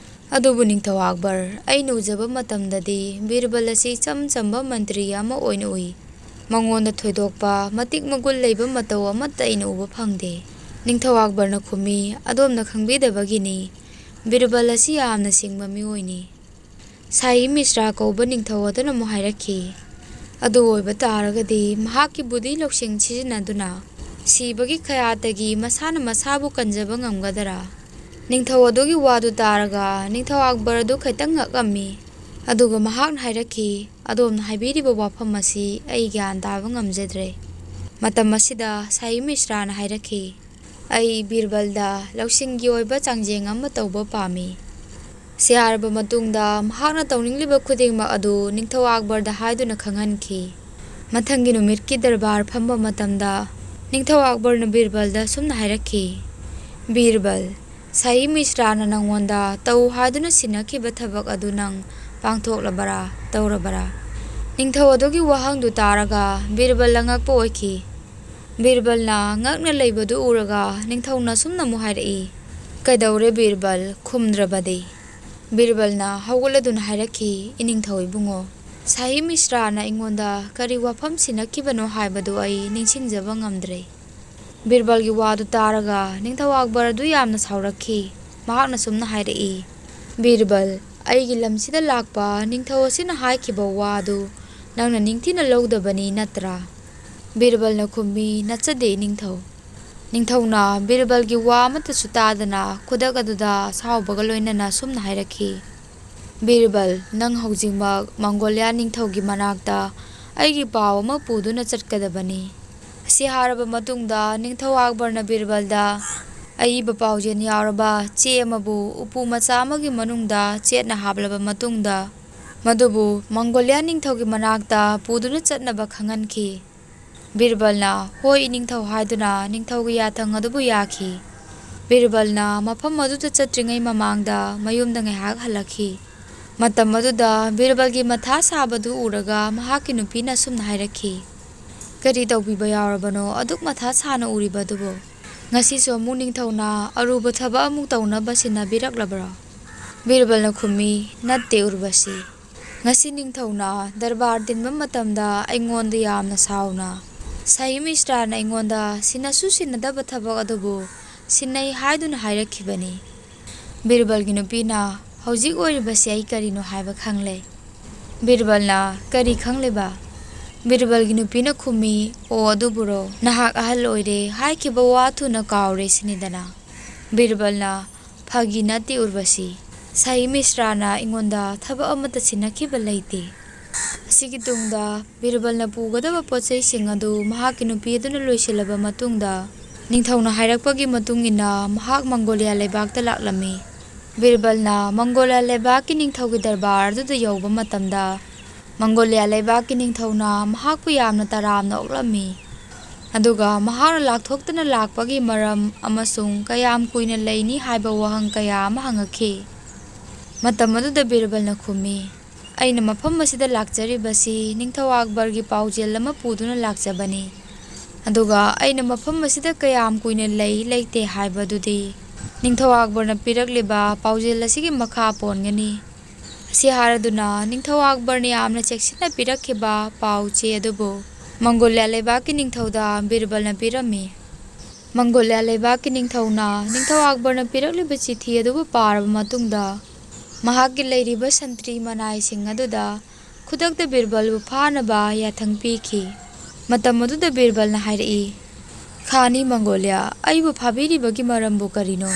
"ꯑꯗꯨꯕꯨ ꯅꯤꯡꯊꯧ ꯑꯛꯕꯔ, ꯑꯩꯅ ꯎꯖꯕ ꯃꯇꯝꯗꯗꯤ ꯕꯤꯔꯕꯜ ꯑꯁꯤ ꯏꯆꯝ ꯆꯝꯕ ꯃꯟꯇ꯭ꯔꯤ ꯑꯃ ꯑꯣꯏꯅ ꯎꯏ꯫ ꯃꯉꯣꯟꯗ ꯊꯣꯏꯗꯣꯛꯄ ꯃꯇꯤꯛ ꯃꯒꯨꯟ ꯂꯩꯕ ꯃꯇꯧ ꯑꯃꯠꯇ ꯑꯩꯅ ꯎꯕ ꯐꯪꯗꯦ꯫" ꯅꯤꯡꯊꯧ ꯑꯛꯕꯔꯅ ꯈꯨꯝꯃꯤ, "ꯑꯗꯣꯝꯅ ꯈꯪꯕꯤꯗꯕꯒꯤꯅꯤ꯫ ꯕꯤꯔꯕꯜ ꯑꯁꯤ ꯌꯥꯝꯅ ꯁꯤꯡꯕ ꯃꯤꯑꯣꯏꯅꯤ꯫" ꯁꯥꯍꯤ ꯃꯤꯁ꯭ꯔꯥ ꯀꯧꯕ ꯅꯤꯡꯊꯧ ꯑꯗꯨꯅ ꯑꯃꯨꯛ ꯍꯥꯏꯔꯛꯈꯤ, "ꯑꯗꯨ ꯑꯣꯏꯕ ꯇꯥꯔꯒꯗꯤ ꯃꯍꯥꯛꯀꯤ ꯕꯨꯙꯤ ꯂꯧꯁꯤꯡ ꯁꯤꯖꯤꯟꯅꯗꯨꯅ ꯁꯤꯕꯒꯤ ꯈꯌꯥꯠꯇꯒꯤ ꯃꯁꯥꯅ ꯃꯁꯥꯕꯨ ꯀꯟꯖꯕ ꯉꯝꯒꯗꯔꯥ?" ꯅꯤꯡꯊꯧ ꯑꯗꯨꯒꯤ ꯋꯥꯗꯨ ꯇꯥꯔꯒ ꯅꯤꯡꯊꯧ ꯑꯛꯕꯔ ꯑꯗꯨ ꯈꯤꯇꯪ ꯉꯛꯑꯝꯃꯤ꯫ ꯑꯗꯨꯒ ꯃꯍꯥꯛꯅ ꯍꯥꯏꯔꯛꯈꯤ, "ꯑꯗꯣꯝꯅ ꯍꯥꯏꯕꯤꯔꯤꯕ ꯋꯥꯐꯝ ꯑꯁꯤ ꯑꯩ ꯒ꯭ꯌꯥꯟ ꯇꯥꯕ ꯉꯝꯖꯗ꯭ꯔꯦ꯫" ꯃꯇꯝ ꯑꯁꯤꯗ ꯁꯥꯍꯤ ꯃꯤꯁ꯭ꯔꯥꯅ ꯍꯥꯏꯔꯛꯈꯤ, "ꯑꯩ ꯕꯤꯔꯕꯜꯗ ꯂꯧꯁꯤꯡꯒꯤ ꯑꯣꯏꯕ ꯆꯥꯡꯖꯦꯡ ꯑꯃ ꯇꯧꯕ ꯄꯥꯝꯃꯤ꯫" ꯁꯤ ꯍꯥꯏꯔꯕ ꯃꯇꯨꯡꯗ ꯃꯍꯥꯛꯅ ꯇꯧꯅꯤꯡꯂꯤꯕ ꯈꯨꯗꯤꯡꯃꯛ ꯑꯗꯨ ꯅꯤꯡꯊꯧ ꯑꯛꯕꯔꯗ ꯍꯥꯏꯗꯨꯅ ꯈꯪꯍꯟꯈꯤ꯫ ꯃꯊꯪꯒꯤ ꯅꯨꯃꯤꯠꯀꯤ ꯗꯔꯕꯥꯔ ꯐꯝꯕ ꯃꯇꯝꯗ ꯅꯤꯡꯊꯧ ꯑꯛꯕꯔꯅ ꯕꯤꯔꯕꯜꯗ ꯑꯁꯨꯝꯅ ꯍꯥꯏꯔꯛꯈꯤ, "ꯕꯤꯔꯕꯜ, ꯁꯥꯍꯤ ꯃꯤꯁ꯭ꯔꯥꯅ ꯅꯉꯣꯟꯗ ꯇꯧ ꯍꯥꯏꯗꯨꯅ ꯁꯤꯟꯅꯈꯤꯕ ꯊꯕꯛ ꯑꯗꯨ ꯅꯪ ꯄꯥꯡꯊꯣꯛꯂꯕꯔꯥ, ꯇꯧꯔꯕꯔꯥ?" ꯅꯤꯡꯊꯧ ꯑꯗꯨꯒꯤ ꯋꯥꯍꯪꯗꯨ ꯇꯥꯔꯒ ꯕꯤꯔꯕꯜ ꯑꯉꯛꯄ ꯑꯣꯏꯈꯤ꯫ ꯕꯤꯔꯕꯜꯅ ꯉꯛꯅ ꯂꯩꯕꯗꯨ ꯎꯔꯒ ꯅꯤꯡꯊꯧꯅ ꯑꯁꯨꯝꯅ ꯑꯃꯨꯛ ꯍꯥꯏꯔꯛꯏ, "ꯀꯩꯗꯧꯔꯦ ꯕꯤꯔꯕꯜ, ꯈꯨꯝꯗ꯭ꯔꯕꯗꯤ?" ꯕꯤꯔꯕꯜꯅ ꯍꯧꯒꯠꯂꯗꯨꯅ ꯍꯥꯏꯔꯛꯈꯤ, "ꯏꯅꯤꯡꯊꯧ ꯏꯕꯨꯡꯉꯣ, ꯁꯥꯍꯤ ꯃꯤꯁ꯭ꯔꯥꯅ ꯑꯩꯉꯣꯟꯗ ꯀꯔꯤ ꯋꯥꯐꯝ ꯁꯤꯟꯅꯈꯤꯕꯅꯣ ꯍꯥꯏꯕꯗꯨ ꯑꯩ ꯅꯤꯡꯁꯤꯡꯖꯕ ꯉꯝꯗ꯭ꯔꯦ꯫ ꯕꯤꯔꯕꯜꯒꯤ ꯋꯥꯗꯨ ꯇꯥꯔꯒ ꯅꯤꯡꯊꯧ ꯑꯛꯕꯔ ꯑꯗꯨ ꯌꯥꯝꯅ ꯁꯥꯎꯔꯛꯈꯤ꯫ ꯃꯍꯥꯛꯅ ꯁꯨꯝꯅ ꯍꯥꯏꯔꯛꯏ, "ꯕꯤꯔꯕꯜ, ꯑꯩꯒꯤ ꯂꯝꯁꯤꯗ ꯂꯥꯛꯄ ꯅꯤꯡꯊꯧ ꯑꯁꯤꯅ ꯍꯥꯏꯈꯤꯕ ꯋꯥꯗꯨ ꯅꯪꯅ ꯅꯤꯡꯊꯤꯅ ꯂꯧꯗꯕꯅꯤ ꯅꯠꯇ꯭ꯔꯥ?" ꯕꯤꯔꯕꯜꯅ ꯈꯨꯝꯃꯤ, "ꯅꯠꯆꯗꯦ ꯅꯤꯡꯊꯧ"꯫ ꯅꯤꯡꯊꯧꯅ ꯕꯤꯔꯕꯜꯒꯤ ꯋꯥ ꯑꯃꯠꯇꯁꯨ ꯇꯥꯗꯅ ꯈꯨꯗꯛ ꯑꯗꯨꯗ ꯑꯁꯥꯎꯕꯒ ꯂꯣꯏꯅꯅ ꯁꯨꯝꯅ ꯍꯥꯏꯔꯛꯈꯤ, "ꯕꯤꯔꯕꯜ, ꯅꯪ ꯍꯧꯖꯤꯛꯃꯛ ꯃꯪꯒꯣꯂꯤꯌꯥ ꯅꯤꯡꯊꯧꯒꯤ ꯃꯅꯥꯛꯇ ꯑꯩꯒꯤ ꯄꯥꯎ ꯑꯃ ꯄꯨꯗꯨꯅ ꯆꯠꯀꯗꯕꯅꯤ"꯫ ꯑꯁꯤ ꯍꯥꯏꯔꯕ ꯃꯇꯨꯡꯗ ꯅꯤꯡꯊꯧ ꯑꯛꯕꯔꯅ ꯕꯤꯔꯕꯜꯗ ꯑꯏꯕ ꯄꯥꯎꯖꯦꯜ ꯌꯥꯎꯔꯕ ꯆꯦ ꯑꯃꯕꯨ ꯎꯄꯨ ꯃꯆꯥ ꯑꯃꯒꯤ ꯃꯅꯨꯡꯗ ꯆꯦꯠꯅ ꯍꯥꯞꯂꯕ ꯃꯇꯨꯡꯗ ꯃꯗꯨꯕꯨ ꯃꯪꯒꯣꯂꯤꯌꯥ ꯅꯤꯡꯊꯧꯒꯤ ꯃꯅꯥꯛꯇ ꯄꯨꯗꯨꯅ ꯆꯠꯅꯕ ꯈꯪꯍꯟꯈꯤ꯫ ꯕꯤꯔꯕꯜꯅ, "ꯍꯣꯏ, ꯏꯅꯤꯡꯊꯧ" ꯍꯥꯏꯗꯨꯅ ꯅꯤꯡꯊꯧꯒꯤ ꯌꯥꯊꯪ ꯑꯗꯨꯕꯨ ꯌꯥꯈꯤ꯫ ꯕꯤꯔꯕꯜꯅ ꯃꯐꯝ ꯑꯗꯨꯗ ꯆꯠꯇ꯭ꯔꯤꯉꯩ ꯃꯃꯥꯡꯗ ꯃꯌꯨꯝꯗ ꯉꯥꯏꯍꯥꯛ ꯍꯜꯂꯛꯈꯤ꯫ ꯃꯇꯝ ꯑꯗꯨꯗ ꯕꯤꯔꯕꯜꯒꯤ ꯃꯊꯥ ꯁꯥꯕꯗꯨ ꯎꯔꯒ ꯃꯍꯥꯛꯀꯤ ꯅꯨꯄꯤꯅ ꯑꯁꯨꯝꯅ ꯍꯥꯏꯔꯛꯈꯤ, "ꯀꯔꯤ ꯇꯧꯕꯤꯕ ꯌꯥꯎꯔꯕꯅꯣ ꯑꯗꯨꯛ ꯃꯊꯥ ꯁꯥꯅ ꯎꯔꯤꯕ ꯑꯗꯨꯕꯨ? ꯉꯁꯤꯁꯨ ꯑꯃꯨꯛ ꯅꯤꯡꯊꯧꯅ ꯑꯔꯨꯕ ꯊꯕꯛ ꯑꯃꯨꯛ ꯇꯧꯅꯕ ꯁꯤꯟꯅꯕꯤꯔꯛꯂꯕ꯭ꯔꯣ?" ꯕꯤꯔꯕꯜꯅ ꯈꯨꯝꯃꯤ, "ꯅꯠꯇꯦ ꯎꯔꯕꯁꯤ꯫ ꯉꯁꯤ ꯅꯤꯡꯊꯧꯅ ꯗꯔꯕꯥꯔ ꯇꯤꯟꯕ ꯃꯇꯝꯗ ꯑꯩꯉꯣꯟꯗ ꯌꯥꯝꯅ ꯁꯥꯎꯅ ꯁꯥꯍꯤ ꯃꯤꯁ꯭ꯔꯥꯅ ꯑꯩꯉꯣꯟꯗ ꯁꯤꯟꯅꯁꯨ ꯁꯤꯟꯅꯗꯕ ꯊꯕꯛ ꯑꯗꯨꯕꯨ ꯁꯤꯟꯅꯩ ꯍꯥꯏꯗꯨꯅ ꯍꯥꯏꯔꯛꯈꯤꯕꯅꯤ"꯫ ꯕꯤꯔꯕꯜꯒꯤ ꯅꯨꯄꯤꯅ, "ꯍꯧꯖꯤꯛ ꯑꯣꯏꯔꯤꯕꯁꯤ ꯑꯩ ꯀꯔꯤꯅꯣ ꯍꯥꯏꯕ ꯈꯪꯂꯦ"꯫ ꯕꯤꯔꯕꯜꯅ, "ꯀꯔꯤ ꯈꯪꯂꯤꯕ?" ꯕꯤꯔꯕꯜꯒꯤ ꯅꯨꯄꯤꯅ ꯈꯨꯝꯃꯤ, "ꯑꯣ ꯑꯗꯨꯕꯨꯔꯣ, ꯅꯍꯥꯛ ꯑꯍꯜ ꯑꯣꯏꯔꯦ, ꯍꯥꯏꯈꯤꯕ ꯋꯥ ꯊꯨꯅ ꯀꯥꯎꯔꯦ ꯁꯤꯅꯤꯗꯅ"꯫ ꯕꯤꯔꯕꯜꯅ, "ꯐꯥꯒꯤ ꯅꯠꯇꯦ ꯎꯔꯕꯁꯤ, ꯁꯥꯍꯤ ꯃꯤꯁ꯭ꯔꯥꯅ ꯑꯩꯉꯣꯟꯗ ꯊꯕꯛ ꯑꯃꯠꯇ ꯁꯤꯟꯅꯈꯤꯕ ꯂꯩꯇꯦ"꯫ ꯑꯁꯤꯒꯤ ꯇꯨꯡꯗ ꯕꯤꯔꯕꯜꯅ ꯄꯨꯒꯗꯕ ꯄꯣꯠ ꯆꯩꯁꯤꯡ ꯑꯗꯨ ꯃꯍꯥꯛꯀꯤ ꯅꯨꯄꯤ ꯑꯗꯨꯅ ꯂꯣꯏꯁꯤꯜꯂꯕ ꯃꯇꯨꯡꯗ, ꯅꯤꯡꯊꯧꯅ ꯍꯥꯏꯔꯛꯄꯒꯤ ꯃꯇꯨꯡ ꯏꯟꯅ ꯃꯍꯥꯛ ꯃꯪꯒꯣꯂꯤꯌꯥ ꯂꯩꯕꯥꯛꯇ ꯂꯥꯛꯂꯝꯃꯤ꯫ ꯕꯤꯔꯕꯜꯅ ꯃꯪꯒꯣꯂꯤꯌꯥ ꯂꯩꯕꯥꯛꯀꯤ ꯅꯤꯡꯊꯧꯒꯤ ꯗꯔꯕꯥꯔ ꯑꯗꯨꯗ ꯌꯧꯕ ꯃꯇꯝꯗ, ꯃꯪꯒꯣꯂꯤꯌꯥ ꯂꯩꯕꯥꯛꯀꯤ ꯅꯤꯡꯊꯧꯅ ꯃꯍꯥꯛꯄꯨ ꯌꯥꯝꯅ ꯇꯔꯥꯝꯅ ꯑꯣꯛꯂꯝꯃꯤ꯫ ꯑꯗꯨꯒ ꯃꯍꯥꯛꯅ ꯂꯥꯛꯊꯣꯛꯇꯅ ꯂꯥꯛꯄꯒꯤ ꯃꯔꯝ ꯑꯃꯁꯨꯡ ꯀꯌꯥꯝ ꯀꯨꯏꯅ ꯂꯩꯅꯤ ꯍꯥꯏꯕ ꯋꯥꯍꯪ ꯀꯌꯥ ꯑꯃ ꯍꯪꯉꯛꯈꯤ꯫ ꯃꯇꯝ ꯑꯗꯨꯗ ꯕꯤꯔꯕꯜꯅ ꯈꯨꯝꯃꯤ, "ꯑꯩꯅ ꯃꯐꯝ ꯑꯁꯤꯗ ꯂꯥꯛꯆꯔꯤꯕꯁꯤ ꯅꯤꯡꯊꯧ ꯑꯛꯕꯔꯒꯤ ꯄꯥꯎꯖꯦꯜ ꯑꯃ ꯄꯨꯗꯨꯅ ꯂꯥꯛꯆꯕꯅꯤ꯫ ꯑꯗꯨꯒ ꯑꯩꯅ ꯃꯐꯝ ꯑꯁꯤꯗ ꯀꯌꯥꯝ ꯀꯨꯏꯅ ꯂꯩ ꯂꯩꯇꯦ ꯍꯥꯏꯕꯗꯨꯗꯤ ꯅꯤꯡꯊꯧ ꯑꯛꯕꯔꯅ ꯄꯤꯔꯛꯂꯤꯕ ꯄꯥꯎꯖꯦꯜ ꯑꯁꯤꯒꯤ ꯃꯈꯥ ꯄꯣꯟꯒꯅꯤ"꯫ ꯑꯁꯤ ꯍꯥꯏꯔꯗꯨꯅ ꯅꯤꯡꯊꯧ ꯑꯛꯕꯔꯅ ꯌꯥꯝꯅ ꯆꯦꯛꯁꯤꯟꯅ ꯄꯤꯔꯛꯈꯤꯕ ꯄꯥꯎ ꯆꯦ ꯑꯗꯨꯕꯨ ꯃꯪꯒꯣꯂꯤꯌꯥ ꯂꯩꯕꯥꯛꯀꯤ ꯅꯤꯡꯊꯧꯗ ꯕꯤꯔꯕꯜꯅ ꯄꯤꯔꯝꯃꯤ꯫ ꯃꯪꯒꯣꯂꯤꯌꯥ ꯂꯩꯕꯥꯛꯀꯤ ꯅꯤꯡꯊꯧꯅ ꯅꯤꯡꯊꯧ ꯑꯛꯕꯔꯅ ꯄꯤꯔꯛꯂꯤꯕ ꯆꯤꯊꯤ ꯑꯗꯨꯕꯨ ꯄꯥꯔꯕ ꯃꯇꯨꯡꯗ, ꯃꯍꯥꯛꯀꯤ ꯂꯩꯔꯤꯕ ꯁꯟꯇ꯭ꯔꯤ ꯃꯅꯥꯏꯁꯤꯡ ꯑꯗꯨꯗ ꯈꯨꯗꯛꯇ ꯕꯤꯔꯕꯜꯕꯨ ꯐꯥꯅꯕ ꯌꯥꯊꯪ ꯄꯤꯈꯤ꯫ ꯃꯇꯝ ꯑꯗꯨꯗ ꯕꯤꯔꯕꯜꯅ ꯍꯥꯏꯔꯛꯏ, "ꯈꯥꯅꯤ ꯃꯪꯒꯣꯂꯤꯌꯥ, ꯑꯩꯕꯨ ꯐꯥꯕꯤꯔꯤꯕꯒꯤ ꯃꯔꯝꯕꯨ ꯀꯔꯤꯅꯣ?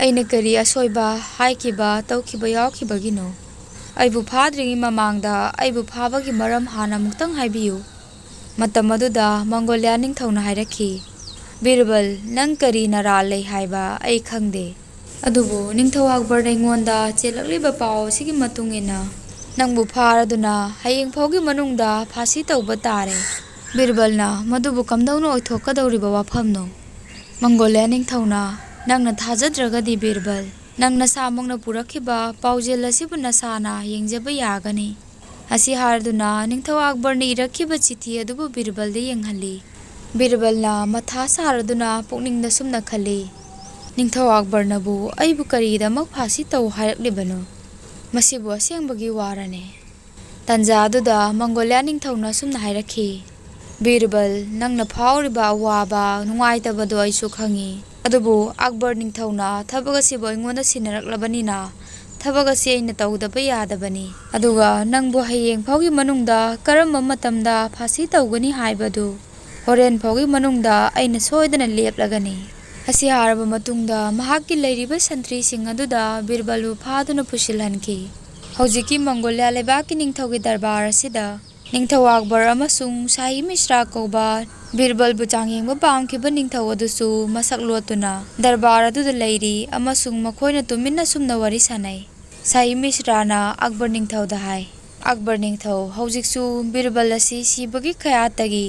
ꯑꯩꯅ ꯀꯔꯤ ꯑꯁꯣꯏꯕ ꯍꯥꯏꯈꯤꯕ, ꯇꯧꯈꯤꯕ ꯌꯥꯎꯈꯤꯕꯒꯤꯅꯣ? ꯑꯩꯕꯨ ꯐꯥꯗ꯭ꯔꯤꯉꯩ ꯃꯃꯥꯡꯗ ꯑꯩꯕꯨ ꯐꯥꯕꯒꯤ ꯃꯔꯝ ꯍꯥꯟꯅ ꯑꯃꯨꯛꯇꯪ ꯍꯥꯏꯕꯤꯌꯨ꯫" ꯃꯇꯝ ꯑꯗꯨꯗ ꯃꯪꯒꯣꯂꯤꯌꯥ ꯅꯤꯡꯊꯧꯅ ꯍꯥꯏꯔꯛꯈꯤ, "ꯕꯤꯔꯕꯜ, ꯅꯪ ꯀꯔꯤ ꯅꯔꯥꯜ ꯂꯩ ꯍꯥꯏꯕ ꯑꯩ ꯈꯪꯗꯦ꯫ ꯑꯗꯨꯕꯨ ꯅꯤꯡꯊꯧ ꯑꯛꯕꯔꯅ ꯑꯩꯉꯣꯟꯗ ꯆꯦꯜꯂꯛꯂꯤꯕ ꯄꯥꯎ ꯑꯁꯤꯒꯤ ꯃꯇꯨꯡ ꯏꯟꯅ ꯅꯪꯕꯨ ꯐꯥꯔꯗꯨꯅ ꯍꯌꯦꯡ ꯐꯥꯎꯒꯤ ꯃꯅꯨꯡꯗ ꯐꯥꯁꯤ ꯇꯧꯕ ꯇꯥꯔꯦ꯫ ꯕꯤꯔꯕꯜꯅ ꯃꯗꯨꯕꯨ ꯀꯝꯗꯧꯅ ꯑꯣꯏꯊꯣꯛꯀꯗꯧꯔꯤꯕ ꯋꯥꯐꯝꯅꯣ?" ꯃꯪꯒꯣꯂꯤꯌꯥ ꯅꯤꯡꯊꯧꯅ, "ꯅꯪꯅ ꯊꯥꯖꯗ꯭ꯔꯒꯗꯤ ꯕꯤꯔꯕꯜ, ꯅꯪ ꯅꯁꯥꯃꯛꯅ ꯄꯨꯔꯛꯈꯤꯕ ꯄꯥꯎꯖꯦꯜ ꯑꯁꯤꯕꯨ ꯅꯁꯥꯅ ꯌꯦꯡꯖꯕ ꯌꯥꯒꯅꯤ꯫" ꯑꯁꯤ ꯍꯥꯏꯔꯗꯨꯅ ꯅꯤꯡꯊꯧ ꯑꯛꯕꯔꯅ ꯏꯔꯛꯈꯤꯕ ꯆꯤꯊꯤ ꯑꯗꯨꯕꯨ ꯕꯤꯔꯕꯜꯗ ꯌꯦꯡꯍꯜꯂꯤ꯫ ꯕꯤꯔꯕꯜꯅ ꯃꯊꯥ ꯁꯥꯔꯗꯨꯅ ꯄꯨꯛꯅꯤꯡꯗ ꯁꯨꯝꯅ ꯈꯜꯂꯤ, "ꯅꯤꯡꯊꯧ ꯑꯛꯕꯔꯅꯕꯨ ꯑꯩꯕꯨ ꯀꯔꯤꯒꯤꯗꯃꯛ ꯐꯥꯁꯤ ꯇꯧ ꯍꯥꯏꯔꯛꯂꯤꯕꯅꯣ? ꯃꯁꯤꯕꯨ ꯑꯁꯦꯡꯕꯒꯤ ꯋꯥꯔꯅꯦ?" ꯇꯥꯟꯖꯥ ꯑꯗꯨꯗ ꯃꯪꯒꯣꯂꯤꯌꯥ ꯅꯤꯡꯊꯧꯅ ꯑꯁꯨꯝꯅ ꯍꯥꯏꯔꯛꯈꯤ, "ꯕꯤꯔꯕꯜ, ꯅꯪꯅ ꯐꯥꯎꯔꯤꯕ ꯑꯋꯥꯕ, ꯅꯨꯡꯉꯥꯏꯇꯕꯗꯣ ꯑꯩꯁꯨ ꯈꯪꯏ꯫ ꯑꯗꯨꯕꯨ ꯑꯛꯕꯔ ꯅꯤꯡꯊꯧꯅ ꯊꯕꯛ ꯑꯁꯤꯕꯨ ꯑꯩꯉꯣꯟꯗ ꯁꯤꯟꯅꯔꯛꯂꯕꯅꯤꯅ, ꯊꯕꯛ ꯑꯁꯤ ꯑꯩꯅ ꯇꯧꯗꯕ ꯌꯥꯗꯕꯅꯤ꯫ ꯑꯗꯨꯒ ꯅꯪꯕꯨ ꯍꯌꯦꯡ ꯐꯥꯎꯒꯤ ꯃꯅꯨꯡꯗ ꯀꯔꯝꯕ ꯃꯇꯝꯗ ꯐꯥꯁꯤ ꯇꯧꯒꯅꯤ ꯍꯥꯏꯕꯗꯨ ꯍꯣꯔꯦꯟ ꯐꯥꯎꯒꯤ ꯃꯅꯨꯡꯗ ꯑꯩꯅ ꯁꯣꯏꯗꯅ ꯂꯦꯞꯂꯒꯅꯤ꯫" ꯑꯁꯤ ꯍꯥꯏꯔꯕ ꯃꯇꯨꯡꯗ ꯃꯍꯥꯛꯀꯤ ꯂꯩꯔꯤꯕ ꯁꯟꯇ꯭ꯔꯤꯁꯤꯡ ꯑꯗꯨꯗ ꯕꯤꯔꯕꯜꯕꯨ ꯐꯥꯗꯨꯅ ꯄꯨꯁꯤꯜꯍꯟꯈꯤ꯫ ꯍꯧꯖꯤꯛꯀꯤ ꯃꯪꯒꯣꯂꯤꯌꯥ ꯂꯩꯕꯥꯛꯀꯤ ꯅꯤꯡꯊꯧꯒꯤ ꯗꯔꯕꯥꯔ ꯑꯁꯤꯗ ꯅꯤꯡꯊꯧ ꯑꯛꯕꯔ ꯑꯃꯁꯨꯡ ꯁꯥꯍꯤ ꯃꯤꯁ꯭ꯔꯥ ꯀꯧꯕ ꯕꯤꯔꯕꯜꯕꯨ ꯆꯥꯡꯌꯦꯡꯕ ꯄꯥꯝꯈꯤꯕ ꯅꯤꯡꯊꯧ ꯑꯗꯨꯁꯨ ꯃꯁꯛ ꯂꯣꯠꯇꯨꯅ ꯗꯔꯕꯥꯔ ꯑꯗꯨꯗ ꯂꯩꯔꯤ ꯑꯃꯁꯨꯡ ꯃꯈꯣꯏꯅ ꯇꯨꯃꯤꯟꯅ ꯁꯨꯝꯅ ꯋꯥꯔꯤ ꯁꯥꯅꯩ꯫ ꯁꯥꯍꯤ ꯃꯤꯁ꯭ꯔꯥꯅ ꯑꯛꯕꯔ ꯅꯤꯡꯊꯧꯗ ꯍꯥꯏ, "ꯑꯛꯕꯔ ꯅꯤꯡꯊꯧ, ꯍꯧꯖꯤꯛꯁꯨ ꯕꯤꯔꯕꯜ ꯑꯁꯤ ꯁꯤꯕꯒꯤ ꯀꯌꯥꯠꯇꯒꯤ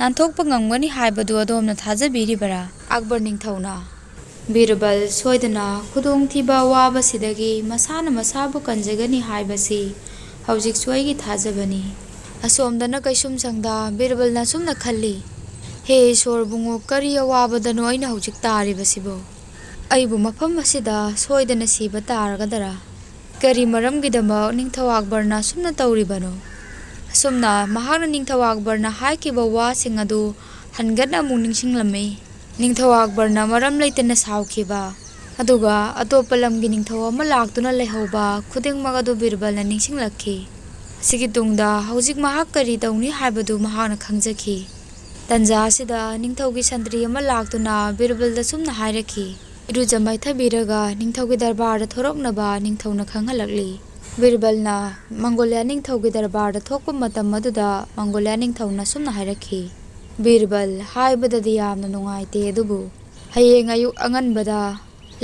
ꯅꯥꯟꯊꯣꯛꯄ ꯉꯝꯒꯅꯤ ꯍꯥꯏꯕꯗꯨ ꯑꯗꯣꯝꯅ ꯊꯥꯖꯕꯤꯔꯤꯕꯔꯥ?" ꯑꯛꯕꯔ ꯅꯤꯡꯊꯧꯅ, "ꯕꯤꯔꯕꯜ ꯁꯣꯏꯗꯅ ꯈꯨꯗꯣꯡꯊꯤꯕ ꯑꯋꯥꯕꯁꯤꯗꯒꯤ ꯃꯁꯥꯅ ꯃꯁꯥꯕꯨ ꯀꯟꯖꯒꯅꯤ ꯍꯥꯏꯕꯁꯤ ꯍꯧꯖꯤꯛꯁꯨ ꯑꯩꯒꯤ ꯊꯥꯖꯕꯅꯤ꯫" ꯑꯁꯣꯝꯗꯅ ꯀꯩꯁꯨꯝꯁꯪꯗ ꯕꯤꯔꯕꯜꯅ ꯑꯁꯨꯝꯅ ꯈꯜꯂꯤ, "ꯍꯦ ꯏꯁꯣꯔ ꯕꯨꯡꯉꯣ, ꯀꯔꯤ ꯑꯋꯥꯕꯗꯅꯣ ꯑꯩꯅ ꯍꯧꯖꯤꯛ ꯇꯥꯔꯤꯕꯁꯤꯕꯣ? ꯑꯩꯕꯨ ꯃꯐꯝ ꯑꯁꯤꯗ ꯁꯣꯏꯗꯅ ꯁꯤꯕ ꯇꯥꯔꯒꯗꯔꯥ?" ꯀꯔꯤ ꯃꯔꯝꯒꯤꯗꯃꯛ ꯅꯤꯡꯊꯧ ꯑꯛꯕꯔꯅ ꯑꯁꯨꯝꯅ ꯇꯧꯔꯤꯕꯅꯣ? ꯑꯁꯨꯝꯅ ꯃꯍꯥꯛꯅ ꯅꯤꯡꯊꯧ ꯑꯛꯕꯔꯅ ꯍꯥꯏꯈꯤꯕ ꯋꯥꯁꯤꯡ ꯑꯗꯨ ꯍꯟꯒꯠꯅ ꯑꯃꯨꯛ ꯅꯤꯡꯁꯤꯡꯂꯝꯃꯤ꯫ ꯅꯤꯡꯊꯧ ꯑꯛꯕꯔꯅ ꯃꯔꯝ ꯂꯩꯇꯅ ꯁꯥꯎꯈꯤꯕ, ꯑꯗꯨꯒ ꯑꯇꯣꯞꯄ ꯂꯝꯒꯤ ꯅꯤꯡꯊꯧ ꯑꯃ ꯂꯥꯛꯇꯨꯅ ꯂꯩꯍꯧꯕ ꯈꯨꯗꯤꯡꯃꯛ ꯑꯗꯨ ꯕꯤꯔꯕꯜꯅ ꯅꯤꯡꯁꯤꯡꯂꯛꯈꯤ꯫ ꯑꯁꯤꯒꯤ ꯇꯨꯡꯗ ꯍꯧꯖꯤꯛ ꯃꯍꯥꯛ ꯀꯔꯤ ꯇꯧꯅꯤ ꯍꯥꯏꯕꯗꯨ ꯃꯍꯥꯛꯅ ꯈꯪꯖꯈꯤ꯫ ꯇꯟꯖꯥ ꯑꯁꯤꯗ ꯅꯤꯡꯊꯧꯒꯤ ꯁꯟꯇ꯭ꯔꯤ ꯑꯃ ꯂꯥꯛꯇꯨꯅ ꯕꯤꯔꯕꯜꯗ ꯁꯨꯝꯅ ꯍꯥꯏꯔꯛꯈꯤ, "ꯏꯔꯨꯖ ꯃꯥꯏꯊꯕꯤꯔꯒ ꯅꯤꯡꯊꯧꯒꯤ ꯗꯔꯕꯥꯔꯗ ꯊꯣꯔꯛꯅꯕ ꯅꯤꯡꯊꯧꯅ ꯈꯪꯍꯜꯂꯛꯂꯤ꯫" ꯕꯤꯔꯕꯜꯅ ꯃꯪꯒꯣꯂꯤꯌꯥ ꯅꯤꯡꯊꯧꯒꯤ ꯗꯔꯕꯥꯔꯗ ꯊꯣꯛꯄ ꯃꯇꯝ ꯑꯗꯨꯗ ꯃꯪꯒꯣꯂꯤꯌꯥ ꯅꯤꯡꯊꯧꯅ ꯁꯨꯝꯅ ꯍꯥꯏꯔꯛꯈꯤ, "ꯕꯤꯔꯕꯜ, ꯍꯥꯏꯕꯗꯗꯤ ꯌꯥꯝꯅ ꯅꯨꯡꯉꯥꯏꯇꯦ, ꯑꯗꯨꯕꯨ ꯍꯌꯦꯡ ꯑꯌꯨꯛ ꯑꯉꯟꯕꯗ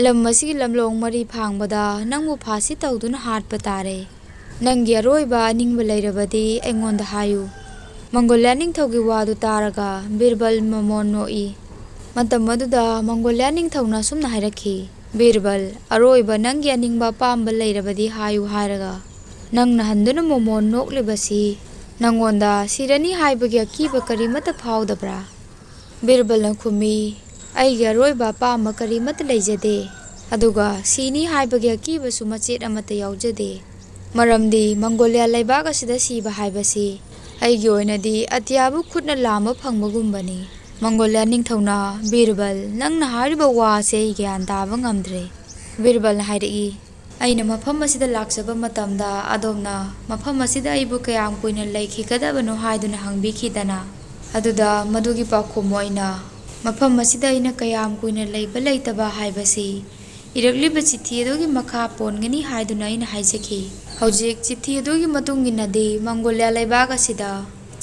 ꯂꯝ ꯑꯁꯤꯒꯤ ꯂꯝꯂꯣꯡ ꯃꯔꯤ ꯐꯥꯡꯕꯗ ꯅꯪꯕꯨ ꯐꯥꯁꯤ ꯇꯧꯗꯨꯅ ꯍꯥꯠꯄ ꯇꯥꯔꯦ꯫ ꯅꯪꯒꯤ ꯑꯔꯣꯏꯕ ꯑꯅꯤꯡꯕ ꯂꯩꯔꯕꯗꯤ ꯑꯩꯉꯣꯟꯗ ꯍꯥꯏꯌꯨ꯫" ꯃꯪꯒꯣꯂꯤꯌꯥ ꯅꯤꯡꯊꯧꯒꯤ ꯋꯥꯗꯨ ꯇꯥꯔꯒ ꯕꯤꯔꯕꯜ ꯃꯃꯣꯟ ꯅꯣꯛꯏ꯫ ꯃꯇꯝ ꯑꯗꯨꯗ ꯃꯪꯒꯣꯂꯤꯌꯥ ꯅꯤꯡꯊꯧꯅ ꯑꯁꯨꯝꯅ ꯍꯥꯏꯔꯛꯈꯤ, "ꯕꯤꯔꯕꯜ, ꯑꯔꯣꯏꯕ ꯅꯪꯒꯤ ꯑꯅꯤꯡꯕ ꯑꯄꯥꯝꯕ ꯂꯩꯔꯕꯗꯤ ꯍꯥꯏꯌꯨ ꯍꯥꯏꯔꯒ ꯅꯪꯅ ꯍꯟꯗꯨꯅ ꯃꯃꯣꯟ ꯅꯣꯛꯂꯤꯕꯁꯤ ꯅꯪꯉꯣꯟꯗ ꯁꯤꯔꯅꯤ ꯍꯥꯏꯕꯒꯤ ꯑꯀꯤꯕ ꯀꯔꯤꯃꯠꯇ ꯐꯥꯎꯗꯕ꯭ꯔꯥ?" ꯕꯤꯔꯕꯜꯅ ꯈꯨꯝꯃꯤ, "ꯑꯩꯒꯤ ꯑꯔꯣꯏꯕ ꯑꯄꯥꯝꯕ ꯀꯔꯤꯃꯠꯇ ꯂꯩꯖꯗꯦ, ꯑꯗꯨꯒ ꯁꯤꯅꯤ ꯍꯥꯏꯕꯒꯤ ꯑꯀꯤꯕꯁꯨ ꯃꯆꯦꯠ ꯑꯃꯠꯇ ꯌꯥꯎꯖꯗꯦ꯫ ꯃꯔꯝꯗꯤ ꯃꯪꯒꯣꯂꯤꯌꯥ ꯂꯩꯕꯥꯛ ꯑꯁꯤꯗ ꯁꯤꯕ ꯍꯥꯏꯕꯁꯤ ꯑꯩꯒꯤ ꯑꯣꯏꯅꯗꯤ ꯑꯇꯤꯌꯥꯕꯨ ꯈꯨꯠꯅ ꯂꯥꯝꯕ ꯐꯪꯕꯒꯨꯝꯕꯅꯤ꯫" ꯃꯪꯒꯣꯂꯤꯌꯥ ꯅꯤꯡꯊꯧꯅ, "ꯕꯤꯔꯕꯜ, ꯅꯪꯅ ꯍꯥꯏꯔꯤꯕ ꯋꯥ ꯑꯁꯤ ꯑꯩ ꯒ꯭ꯌꯥꯟ ꯇꯥꯕ ꯉꯝꯗ꯭ꯔꯦ꯫" ꯕꯤꯔꯕꯜꯅ ꯍꯥꯏꯔꯛꯏ, "ꯑꯩꯅ ꯃꯐꯝ ꯑꯁꯤꯗ ꯂꯥꯛꯆꯕ ꯃꯇꯝꯗ ꯑꯗꯣꯝꯅ ꯃꯐꯝ ꯑꯁꯤꯗ ꯑꯩꯕꯨ ꯀꯌꯥꯝ ꯀꯨꯏꯅ ꯂꯩꯈꯤꯒꯗꯕꯅꯣ ꯍꯥꯏꯗꯨꯅ ꯍꯪꯕꯤꯈꯤꯗꯅ? ꯑꯗꯨꯗ ꯃꯗꯨꯒꯤ ꯄꯥꯎꯈꯨꯝ ꯑꯣꯏꯅ ꯃꯐꯝ ꯑꯁꯤꯗ ꯑꯩꯅ ꯀꯌꯥꯝ ꯀꯨꯏꯅ ꯂꯩꯕ ꯂꯩꯇꯕ ꯍꯥꯏꯕꯁꯤ ꯏꯔꯛꯂꯤꯕ ꯆꯤꯊꯤ ꯑꯗꯨꯒꯤ ꯃꯈꯥ ꯄꯣꯟꯒꯅꯤ ꯍꯥꯏꯗꯨꯅ ꯑꯩꯅ ꯍꯥꯏꯖꯈꯤ꯫ ꯍꯧꯖꯤꯛ ꯆꯤꯊꯤ ꯑꯗꯨꯒꯤ ꯃꯇꯨꯡ ꯏꯟꯅꯗꯤ ꯃꯪꯒꯣꯂꯤꯌꯥ ꯂꯩꯕꯥꯛ ꯑꯁꯤꯗ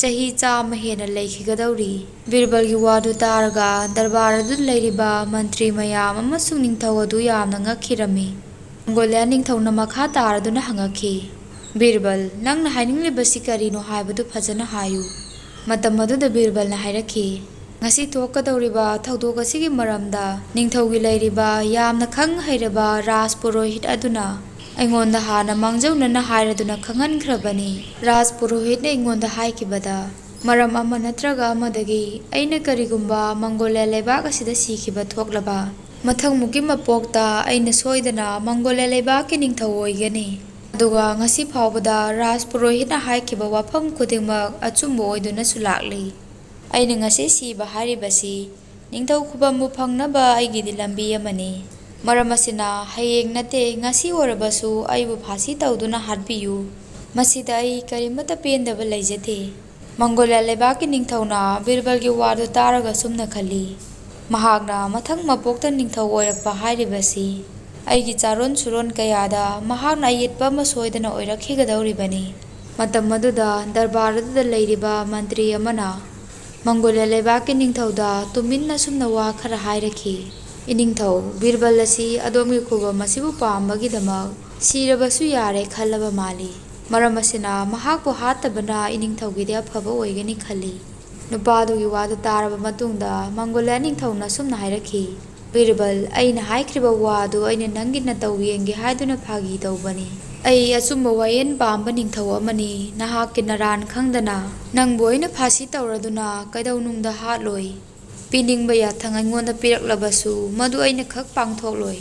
ꯆꯍꯤ ꯆꯥꯝꯃ ꯍꯦꯟꯅ ꯂꯩꯈꯤꯒꯗꯧꯔꯤ꯫" ꯕꯤꯔꯕꯜꯒꯤ ꯋꯥꯗꯨ ꯇꯥꯔꯒ ꯗꯔꯕꯥꯔ ꯑꯗꯨꯗ ꯂꯩꯔꯤꯕ ꯃꯟꯇ꯭ꯔꯤ ꯃꯌꯥꯝ ꯑꯃꯁꯨꯡ ꯅꯤꯡꯊꯧ ꯑꯗꯨ ꯌꯥꯝꯅ ꯉꯛꯈꯤꯔꯝꯃꯤ꯫ ꯃꯪꯒꯣꯂꯤꯌꯥ ꯅꯤꯡꯊꯧꯅ ꯃꯈꯥ ꯇꯥꯔꯗꯨꯅ ꯍꯪꯉꯛꯈꯤ, "ꯕꯤꯔꯕꯜ, ꯅꯪꯅ ꯍꯥꯏꯅꯤꯡꯂꯤꯕꯁꯤ ꯀꯔꯤꯅꯣ ꯍꯥꯏꯕꯗꯨ ꯐꯖꯅ ꯍꯥꯏꯌꯨ꯫" ꯃꯇꯝ ꯑꯗꯨꯗ ꯕꯤꯔꯕꯜꯅ ꯍꯥꯏꯔꯛꯈꯤ, "ꯉꯁꯤ ꯊꯣꯛꯀꯗꯧꯔꯤꯕ ꯊꯧꯗꯣꯛ ꯑꯁꯤꯒꯤ ꯃꯔꯝꯗ ꯅꯤꯡꯊꯧꯒꯤ ꯂꯩꯔꯤꯕ ꯌꯥꯝꯅ ꯈꯪ ꯍꯩꯔꯕ ꯔꯥꯖ ꯄꯨꯔꯣꯍꯤꯠ ꯑꯗꯨꯅ ꯑꯩꯉꯣꯟꯗ ꯍꯥꯟꯅ ꯃꯥꯡꯖꯧꯅꯅ ꯍꯥꯏꯔꯗꯨꯅ ꯈꯪꯍꯟꯈ꯭ꯔꯕꯅꯤ꯫ ꯔꯥꯖ ꯄꯨꯔꯣꯍꯤꯠꯅ ꯑꯩꯉꯣꯟꯗ ꯍꯥꯏꯈꯤꯕꯗ, ꯃꯔꯝ ꯑꯃ ꯅꯠꯇ꯭ꯔꯒ ꯑꯃꯗꯒꯤ ꯑꯩꯅ ꯀꯔꯤꯒꯨꯝꯕ ꯃꯪꯒꯣꯂꯤꯌꯥ ꯂꯩꯕꯥꯛ ꯑꯁꯤꯗ ꯁꯤꯈꯤꯕ ꯊꯣꯛꯂꯕ, ꯃꯊꯪꯃꯨꯛꯀꯤ ꯃꯄꯣꯛꯇ ꯑꯩꯅ ꯁꯣꯏꯗꯅ ꯃꯪꯒꯣꯂꯤꯌꯥ ꯂꯩꯕꯥꯛꯀꯤ ꯅꯤꯡꯊꯧ ꯑꯣꯏꯒꯅꯤ꯫ ꯑꯗꯨꯒ ꯉꯁꯤ ꯐꯥꯎꯕꯗ ꯔꯥꯖ ꯄꯨꯔꯣꯍꯤꯠꯅ ꯍꯥꯏꯈꯤꯕ ꯋꯥꯐꯝ ꯈꯨꯗꯤꯡꯃꯛ ꯑꯆꯨꯝꯕ ꯑꯣꯏꯗꯨꯅꯁꯨ ꯂꯥꯛꯂꯤ꯫ ꯑꯩꯅ ꯉꯁꯤ ꯁꯤꯕ ꯍꯥꯏꯔꯤꯕꯁꯤ ꯅꯤꯡꯊꯧ ꯈꯨꯕꯝꯕꯨ ꯐꯪꯅꯕ ꯑꯩꯒꯤꯗꯤ ꯂꯝꯕꯤ ꯑꯃꯅꯤ꯫ ꯃꯔꯝ ꯑꯁꯤꯅ ꯍꯌꯦꯡ ꯅꯠꯇꯦ, ꯉꯁꯤ ꯑꯣꯏꯔꯕꯁꯨ ꯑꯩꯕꯨ ꯐꯥꯁꯤ ꯇꯧꯗꯨꯅ ꯍꯥꯠꯄꯤꯌꯨ꯫ ꯃꯁꯤꯗ ꯑꯩ ꯀꯔꯤꯃꯠꯇ ꯄꯦꯟꯗꯕ ꯂꯩꯖꯗꯦ꯫ ꯃꯪꯒꯣꯂꯤꯌꯥ ꯂꯩꯕꯥꯛꯀꯤ ꯅꯤꯡꯊꯧꯅ ꯕꯤꯔꯕꯜꯒꯤ ꯋꯥꯗꯨ ꯇꯥꯔꯒ ꯑꯁꯨꯝꯅ ꯈꯜꯂꯤ, ꯃꯍꯥꯛꯅ ꯃꯊꯪ ꯃꯄꯣꯛꯇ ꯅꯤꯡꯊꯧ ꯑꯣꯏꯔꯛꯄ ꯍꯥꯏꯔꯤꯕꯁꯤ ꯑꯩꯒꯤ ꯆꯥꯔꯣꯟ ꯁꯨꯔꯣꯟ ꯀꯌꯥꯗ ꯃꯍꯥꯛꯅ ꯑꯌꯦꯠꯄ ꯑꯃ ꯁꯣꯏꯗꯅ ꯑꯣꯏꯔꯛꯈꯤꯒꯗꯧꯔꯤꯕꯅꯤ꯫ ꯃꯇꯝ ꯑꯗꯨꯗ ꯗꯔꯕꯥꯔ ꯑꯗꯨꯗ ꯂꯩꯔꯤꯕ ꯃꯟꯇ꯭ꯔꯤ ꯑꯃꯅ ꯃꯪꯒꯣꯂꯤꯌꯥ ꯂꯩꯕꯥꯛꯀꯤ ꯅꯤꯡꯊꯧꯗ ꯇꯨꯃꯤꯟꯅ ꯁꯨꯝꯅ ꯋꯥ ꯈꯔ ꯍꯥꯏꯔꯛꯈꯤ, "ꯏꯅꯤꯡꯊꯧ, ꯕꯤꯔꯕꯜ ꯑꯁꯤ ꯑꯗꯣꯝꯒꯤ ꯈꯨꯕꯝ ꯑꯁꯤꯕꯨ ꯄꯥꯝꯕꯒꯤꯗꯃꯛ ꯁꯤꯔꯕꯁꯨ ꯌꯥꯔꯦ ꯈꯜꯂꯕ ꯃꯥꯜꯂꯤ꯫ ꯃꯔꯝ ꯑꯁꯤꯅ ꯃꯍꯥꯛꯄꯨ ꯍꯥꯠꯇꯕꯅ ꯏꯅꯤꯡꯊꯧꯒꯤꯗꯤ ꯑꯐꯕ ꯑꯣꯏꯒꯅꯤ ꯈꯜꯂꯤ꯫" ꯅꯨꯄꯥ ꯑꯗꯨꯒꯤ ꯋꯥꯗꯨ ꯇꯥꯔꯕ ꯃꯇꯨꯡꯗ ꯃꯪꯒꯣꯂꯤꯌꯥ ꯅꯤꯡꯊꯧꯅ ꯑꯁꯨꯝꯅ ꯍꯥꯏꯔꯛꯈꯤ, "ꯕꯤꯔꯕꯜ, ꯑꯩꯅ ꯍꯥꯏꯈ꯭ꯔꯤꯕ ꯋꯥ ꯑꯗꯨ ꯑꯩꯅ ꯅꯪꯒꯤ ꯅꯇꯧ ꯌꯦꯡꯒꯦ ꯍꯥꯏꯗꯨꯅ ꯐꯥꯒꯤ ꯇꯧꯕꯅꯤ꯫ ꯑꯩ ꯑꯆꯨꯝꯕ ꯋꯥꯌꯦꯟ ꯄꯥꯝꯕ ꯅꯤꯡꯊꯧ ꯑꯃꯅꯤ꯫ ꯅꯍꯥꯛꯀꯤ ꯅꯔꯥꯟ ꯈꯪꯗꯅ ꯅꯪꯕꯨ ꯑꯩꯅ ꯐꯥꯁꯤ ꯇꯧꯔꯗꯨꯅ ꯀꯩꯗꯧꯅꯨꯡꯗ ꯍꯥꯠꯂꯣꯏ꯫ ꯄꯤꯅꯤꯡꯕ ꯌꯥꯊꯪ ꯑꯩꯉꯣꯟꯗ ꯄꯤꯔꯛꯂꯕꯁꯨ ꯃꯗꯨ ꯑꯩꯅ ꯈꯛ ꯄꯥꯡꯊꯣꯛꯂꯣꯏ꯫"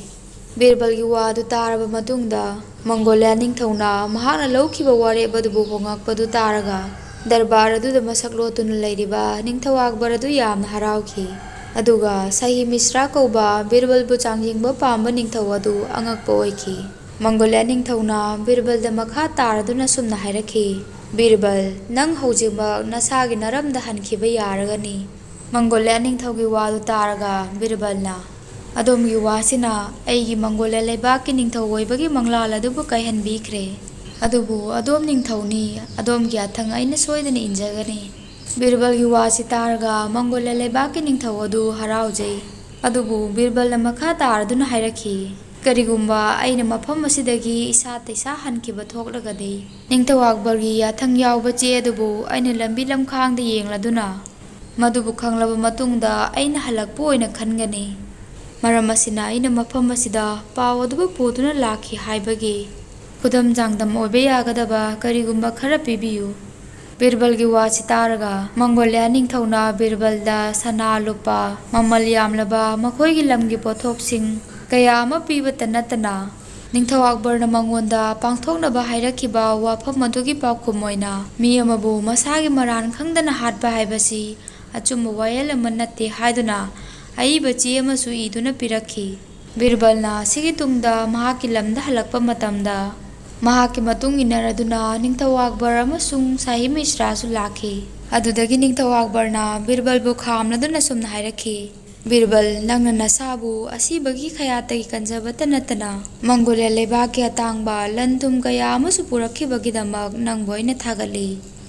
ꯕꯤꯔꯕꯜꯒꯤ ꯋꯥ ꯑꯗꯨ ꯇꯥꯔꯕ ꯃꯇꯨꯡꯗ ꯃꯪꯒꯣꯂꯤꯌꯥ ꯅꯤꯡꯊꯧꯅ ꯃꯍꯥꯛꯅ ꯂꯧꯈꯤꯕ ꯋꯥꯔꯦꯞ ꯑꯗꯨꯕꯨ ꯍꯣꯡꯉꯛꯄꯗꯨ ꯇꯥꯔꯒ ꯗꯔꯕꯥꯔ ꯑꯗꯨꯗ ꯃꯁꯛ ꯂꯣꯠꯇꯨꯅ ꯂꯩꯔꯤꯕ ꯅꯤꯡꯊꯧ ꯑꯛꯕꯔ ꯑꯗꯨ ꯌꯥꯝꯅ ꯍꯔꯥꯎꯈꯤ꯫ ꯑꯗꯨꯒ ꯁꯍꯤ ꯃꯤꯁ꯭ꯔꯥ ꯀꯧꯕ ꯕꯤꯔꯕꯜꯕꯨ ꯆꯥꯡꯌꯦꯡꯕ ꯄꯥꯝꯕ ꯅꯤꯡꯊꯧ ꯑꯗꯨ ꯑꯉꯛꯄ ꯑꯣꯏꯈꯤ꯫ ꯃꯪꯒꯣꯂꯤꯌꯥ ꯅꯤꯡꯊꯧꯅ ꯕꯤꯔꯕꯜꯗ ꯃꯈꯥ ꯇꯥꯔꯗꯨꯅ ꯁꯨꯝꯅ ꯍꯥꯏꯔꯛꯈꯤ, "ꯕꯤꯔꯕꯜ, ꯅꯪ ꯍꯧꯖꯤꯛꯃꯛ ꯅꯁꯥꯒꯤ ꯅꯔꯝꯗ ꯍꯟꯈꯤꯕ ꯌꯥꯔꯒꯅꯤ꯫" ꯃꯪꯒꯣꯂꯤꯌꯥ ꯅꯤꯡꯊꯧꯒꯤ ꯋꯥꯗꯨ ꯇꯥꯔꯒ ꯕꯤꯔꯕꯜꯅ, "ꯑꯗꯣꯝꯒꯤ ꯋꯥꯁꯤꯅ ꯑꯩꯒꯤ ꯃꯪꯒꯣꯂꯤꯌꯥ ꯂꯩꯕꯥꯛꯀꯤ ꯅꯤꯡꯊꯧ ꯑꯣꯏꯕꯒꯤ ꯃꯪꯂꯥꯜ ꯑꯗꯨꯕꯨ ꯀꯥꯏꯍꯟꯕꯤꯈ꯭ꯔꯦ꯫ ꯑꯗꯨꯕꯨ ꯑꯗꯣꯝ ꯅꯤꯡꯊꯧꯅꯤ, ꯑꯗꯣꯝꯒꯤ ꯑꯊꯪ ꯑꯩꯅ ꯁꯣꯏꯗꯅ ꯏꯟꯖꯒꯅꯤ꯫" ꯕꯤꯔꯕꯜꯒꯤ ꯋꯥꯁꯤ ꯇꯥꯔꯒ ꯃꯪꯒꯣꯂꯤꯌꯥ ꯂꯩꯕꯥꯛꯀꯤ ꯅꯤꯡꯊꯧ ꯑꯗꯨ ꯍꯔꯥꯎꯖꯩ꯫ ꯑꯗꯨꯕꯨ ꯕꯤꯔꯕꯜꯅ ꯃꯈꯥ ꯇꯥꯔꯗꯨꯅ ꯍꯥꯏꯔꯛꯈꯤ, "ꯀꯔꯤꯒꯨꯝꯕ ꯑꯩꯅ ꯃꯐꯝ ꯑꯁꯤꯗꯒꯤ ꯏꯁꯥ ꯇꯩꯁꯥ ꯍꯟꯈꯤꯕ ꯊꯣꯛꯂꯒꯗꯤ, ꯅꯤꯡꯊꯧ ꯑꯛꯕꯔꯒꯤ ꯌꯥꯊꯪ ꯌꯥꯎꯕ ꯆꯦ ꯑꯗꯨꯕꯨ ꯑꯩꯅ ꯂꯝꯕꯤ ꯂꯝꯈꯥꯡꯗ ꯌꯦꯡꯂꯗꯨꯅ ꯃꯗꯨꯕꯨ ꯈꯪꯂꯕ ꯃꯇꯨꯡꯗ ꯑꯩꯅ ꯍꯜꯂꯛꯄ ꯑꯣꯏꯅ ꯈꯟꯒꯅꯤ꯫ ꯃꯔꯝ ꯑꯁꯤꯅ ꯑꯩꯅ ꯃꯐꯝ ꯑꯁꯤꯗ ꯄꯥꯎ ꯑꯗꯨꯕꯨ ꯄꯨꯗꯨꯅ ꯂꯥꯛꯈꯤ ꯍꯥꯏꯕꯒꯤ ꯈꯨꯗꯝ ꯆꯥꯡꯗꯝ ꯑꯣꯏꯕ ꯌꯥꯒꯗꯕ ꯀꯔꯤꯒꯨꯝꯕ ꯈꯔ ꯄꯤꯕꯤꯌꯨ꯫" ꯕꯤꯔꯕꯜꯒꯤ ꯋꯥꯁꯤ ꯇꯥꯔꯒ ꯃꯪꯒꯣꯂꯤꯌꯥ ꯅꯤꯡꯊꯧꯅ ꯕꯤꯔꯕꯜꯗ ꯁꯅꯥ ꯂꯨꯄꯥ ꯃꯃꯜ ꯌꯥꯝꯂꯕ ꯃꯈꯣꯏꯒꯤ ꯂꯝꯒꯤ ꯄꯣꯠꯊꯣꯛꯁꯤꯡ ꯀꯌꯥ ꯑꯃ ꯄꯤꯕꯇ ꯅꯠꯇꯅ, ꯅꯤꯡꯊꯧ ꯑꯛꯕꯔꯅ ꯃꯉꯣꯟꯗ ꯄꯥꯡꯊꯣꯛꯅꯕ ꯍꯥꯏꯔꯛꯈꯤꯕ ꯋꯥꯐꯝ ꯑꯗꯨꯒꯤ ꯄꯥꯎꯈꯨꯝ ꯑꯣꯏꯅ, ꯃꯤ ꯑꯃꯕꯨ ꯃꯁꯥꯒꯤ ꯃꯔꯥꯟ ꯈꯪꯗꯅ ꯍꯥꯠꯄ ꯍꯥꯏꯕꯁꯤ ꯑꯆꯨꯝꯕ ꯋꯥꯌꯦꯜ ꯑꯃ ꯅꯠꯇꯦ ꯍꯥꯏꯗꯨꯅ ꯑꯏꯕ ꯆꯦ ꯑꯃꯁꯨ ꯏꯗꯨꯅ ꯄꯤꯔꯛꯈꯤ꯫ ꯕꯤꯔꯕꯜꯅ ꯑꯁꯤꯒꯤ ꯇꯨꯡꯗ ꯃꯍꯥꯛꯀꯤ ꯂꯝꯗ ꯍꯜꯂꯛꯄ ꯃꯇꯝꯗ, ꯃꯍꯥꯛꯀꯤ ꯃꯇꯨꯡ ꯏꯟꯅꯔꯗꯨꯅ ꯅꯤꯡꯊꯧ ꯑꯛꯕꯔ ꯑꯃꯁꯨꯡ ꯁꯥꯍꯤ ꯃꯤꯁ꯭ꯔꯥꯁꯨ ꯂꯥꯛꯈꯤ꯫ ꯑꯗꯨꯗꯒꯤ ꯅꯤꯡꯊꯧ ꯑꯛꯕꯔꯅ ꯕꯤꯔꯕꯜꯕꯨ ꯈꯥꯝꯂꯗꯨꯅ ꯁꯨꯝꯅ ꯍꯥꯏꯔꯛꯈꯤ, "ꯕꯤꯔꯕꯜ, ꯅꯪꯅ ꯅꯁꯥꯕꯨ ꯑꯁꯤꯕꯒꯤ ꯈꯌꯥꯠꯇꯒꯤ ꯀꯟꯖꯕꯇ ꯅꯠꯇꯅ ꯃꯪꯒꯣꯂꯤꯌꯥ ꯂꯩꯕꯥꯛꯀꯤ ꯑꯇꯥꯡꯕ ꯂꯟ ꯊꯨꯝ ꯀꯌꯥ ꯑꯃꯁꯨ ꯄꯨꯔꯛꯈꯤꯕꯒꯤꯗꯃꯛ ꯅꯪꯕꯨ ꯑꯩꯅ ꯊꯥꯒꯠꯂꯤ꯫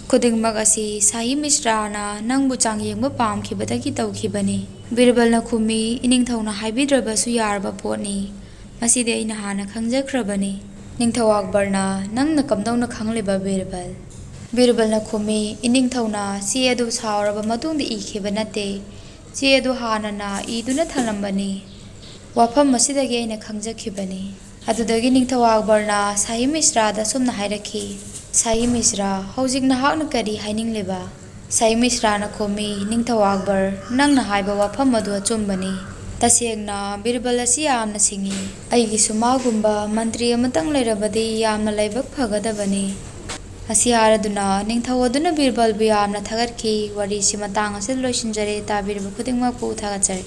ꯈꯨꯗꯤꯡꯃꯛ ꯑꯁꯤ ꯁꯥꯍꯤ ꯃꯤꯁ꯭ꯔꯥꯅ ꯅꯪꯕꯨ ꯆꯥꯡꯌꯦꯡꯕ ꯄꯥꯝꯈꯤꯕꯗꯒꯤ ꯇꯧꯈꯤꯕꯅꯤ꯫ ꯕꯤꯔꯕꯜꯅ ꯈꯨꯝꯃꯤ, "ꯏꯅꯤꯡꯊꯧꯅ ꯍꯥꯏꯕꯤꯗ꯭ꯔꯕꯁꯨ ꯌꯥꯔꯕ ꯄꯣꯠꯅꯤ꯫ ꯃꯁꯤꯗꯤ ꯑꯩꯅ ꯍꯥꯟꯅ ꯈꯪꯖꯈ꯭ꯔꯕꯅꯤ꯫" ꯅꯤꯡꯊꯧ ꯑꯛꯕꯔꯅ, "ꯅꯪꯅ ꯀꯝꯗꯧꯅ ꯈꯪꯂꯤꯕ, ꯕꯤꯔꯕꯜ?" ꯕꯤꯔꯕꯜꯅ ꯈꯨꯝꯃꯤ, "ꯏꯅꯤꯡꯊꯧꯅ ꯆꯦ ꯑꯗꯨ ꯁꯥꯎꯔꯕ ꯃꯇꯨꯡꯗ ꯏꯈꯤꯕ ꯅꯠꯇꯦ꯫ ꯆꯦ ꯑꯗꯨ ꯍꯥꯟꯅꯅ ꯏꯗꯨꯅ ꯊꯝꯂꯝꯕꯅꯤ꯫ ꯋꯥꯐꯝ ꯑꯁꯤꯗꯒꯤ ꯑꯩꯅ ꯈꯪꯖꯈꯤꯕꯅꯤ꯫" ꯑꯗꯨꯗꯒꯤ ꯅꯤꯡꯊꯧ ꯑꯛꯕꯔꯅ ꯁꯥꯍꯤ ꯃꯤꯁ꯭ꯔꯥꯗ ꯑꯁꯨꯝꯅ ꯍꯥꯏꯔꯛꯈꯤ, "ꯁꯥꯍꯤ ꯃꯤꯁ꯭ꯔꯥ, ꯍꯧꯖꯤꯛ ꯅꯍꯥꯛꯅ ꯀꯔꯤ ꯍꯥꯏꯅꯤꯡꯂꯤꯕ?" ꯁꯥꯍꯤ ꯃꯤꯁ꯭ꯔꯥꯅ ꯈꯨꯝꯃꯤ, "ꯅꯤꯡꯊꯧ ꯑꯛꯕꯔ, ꯅꯪꯅ ꯍꯥꯏꯕ ꯋꯥꯐꯝ ꯑꯗꯨ ꯑꯆꯨꯝꯕꯅꯤ꯫ ꯇꯁꯦꯡꯅ ꯕꯤꯔꯕꯜ ꯑꯁꯤ ꯌꯥꯝꯅ ꯁꯤꯡꯏ꯫ ꯑꯩꯒꯤꯁꯨ ꯃꯥꯒꯨꯝꯕ ꯃꯟꯇ꯭ꯔꯤ ꯑꯃꯇꯪ ꯂꯩꯔꯕꯗꯤ ꯌꯥꯝꯅ ꯂꯥꯏꯕꯛ ꯐꯒꯗꯕꯅꯤ꯫" ꯑꯁꯤ ꯍꯥꯏꯔꯗꯨꯅ ꯅꯤꯡꯊꯧ ꯑꯗꯨꯅ ꯕꯤꯔꯕꯜꯕꯨ ꯌꯥꯝꯅ ꯊꯥꯒꯠꯈꯤ꯫ ꯋꯥꯔꯤꯁꯤ ꯃꯇꯥꯡ ꯑꯁꯤꯗ ꯂꯣꯏꯁꯤꯟꯖꯔꯦ꯫ ꯇꯥꯕꯤꯔꯤꯕ ꯈꯨꯗꯤꯡꯃꯛꯄꯨ ꯊꯥꯒꯠꯆꯔꯤ꯫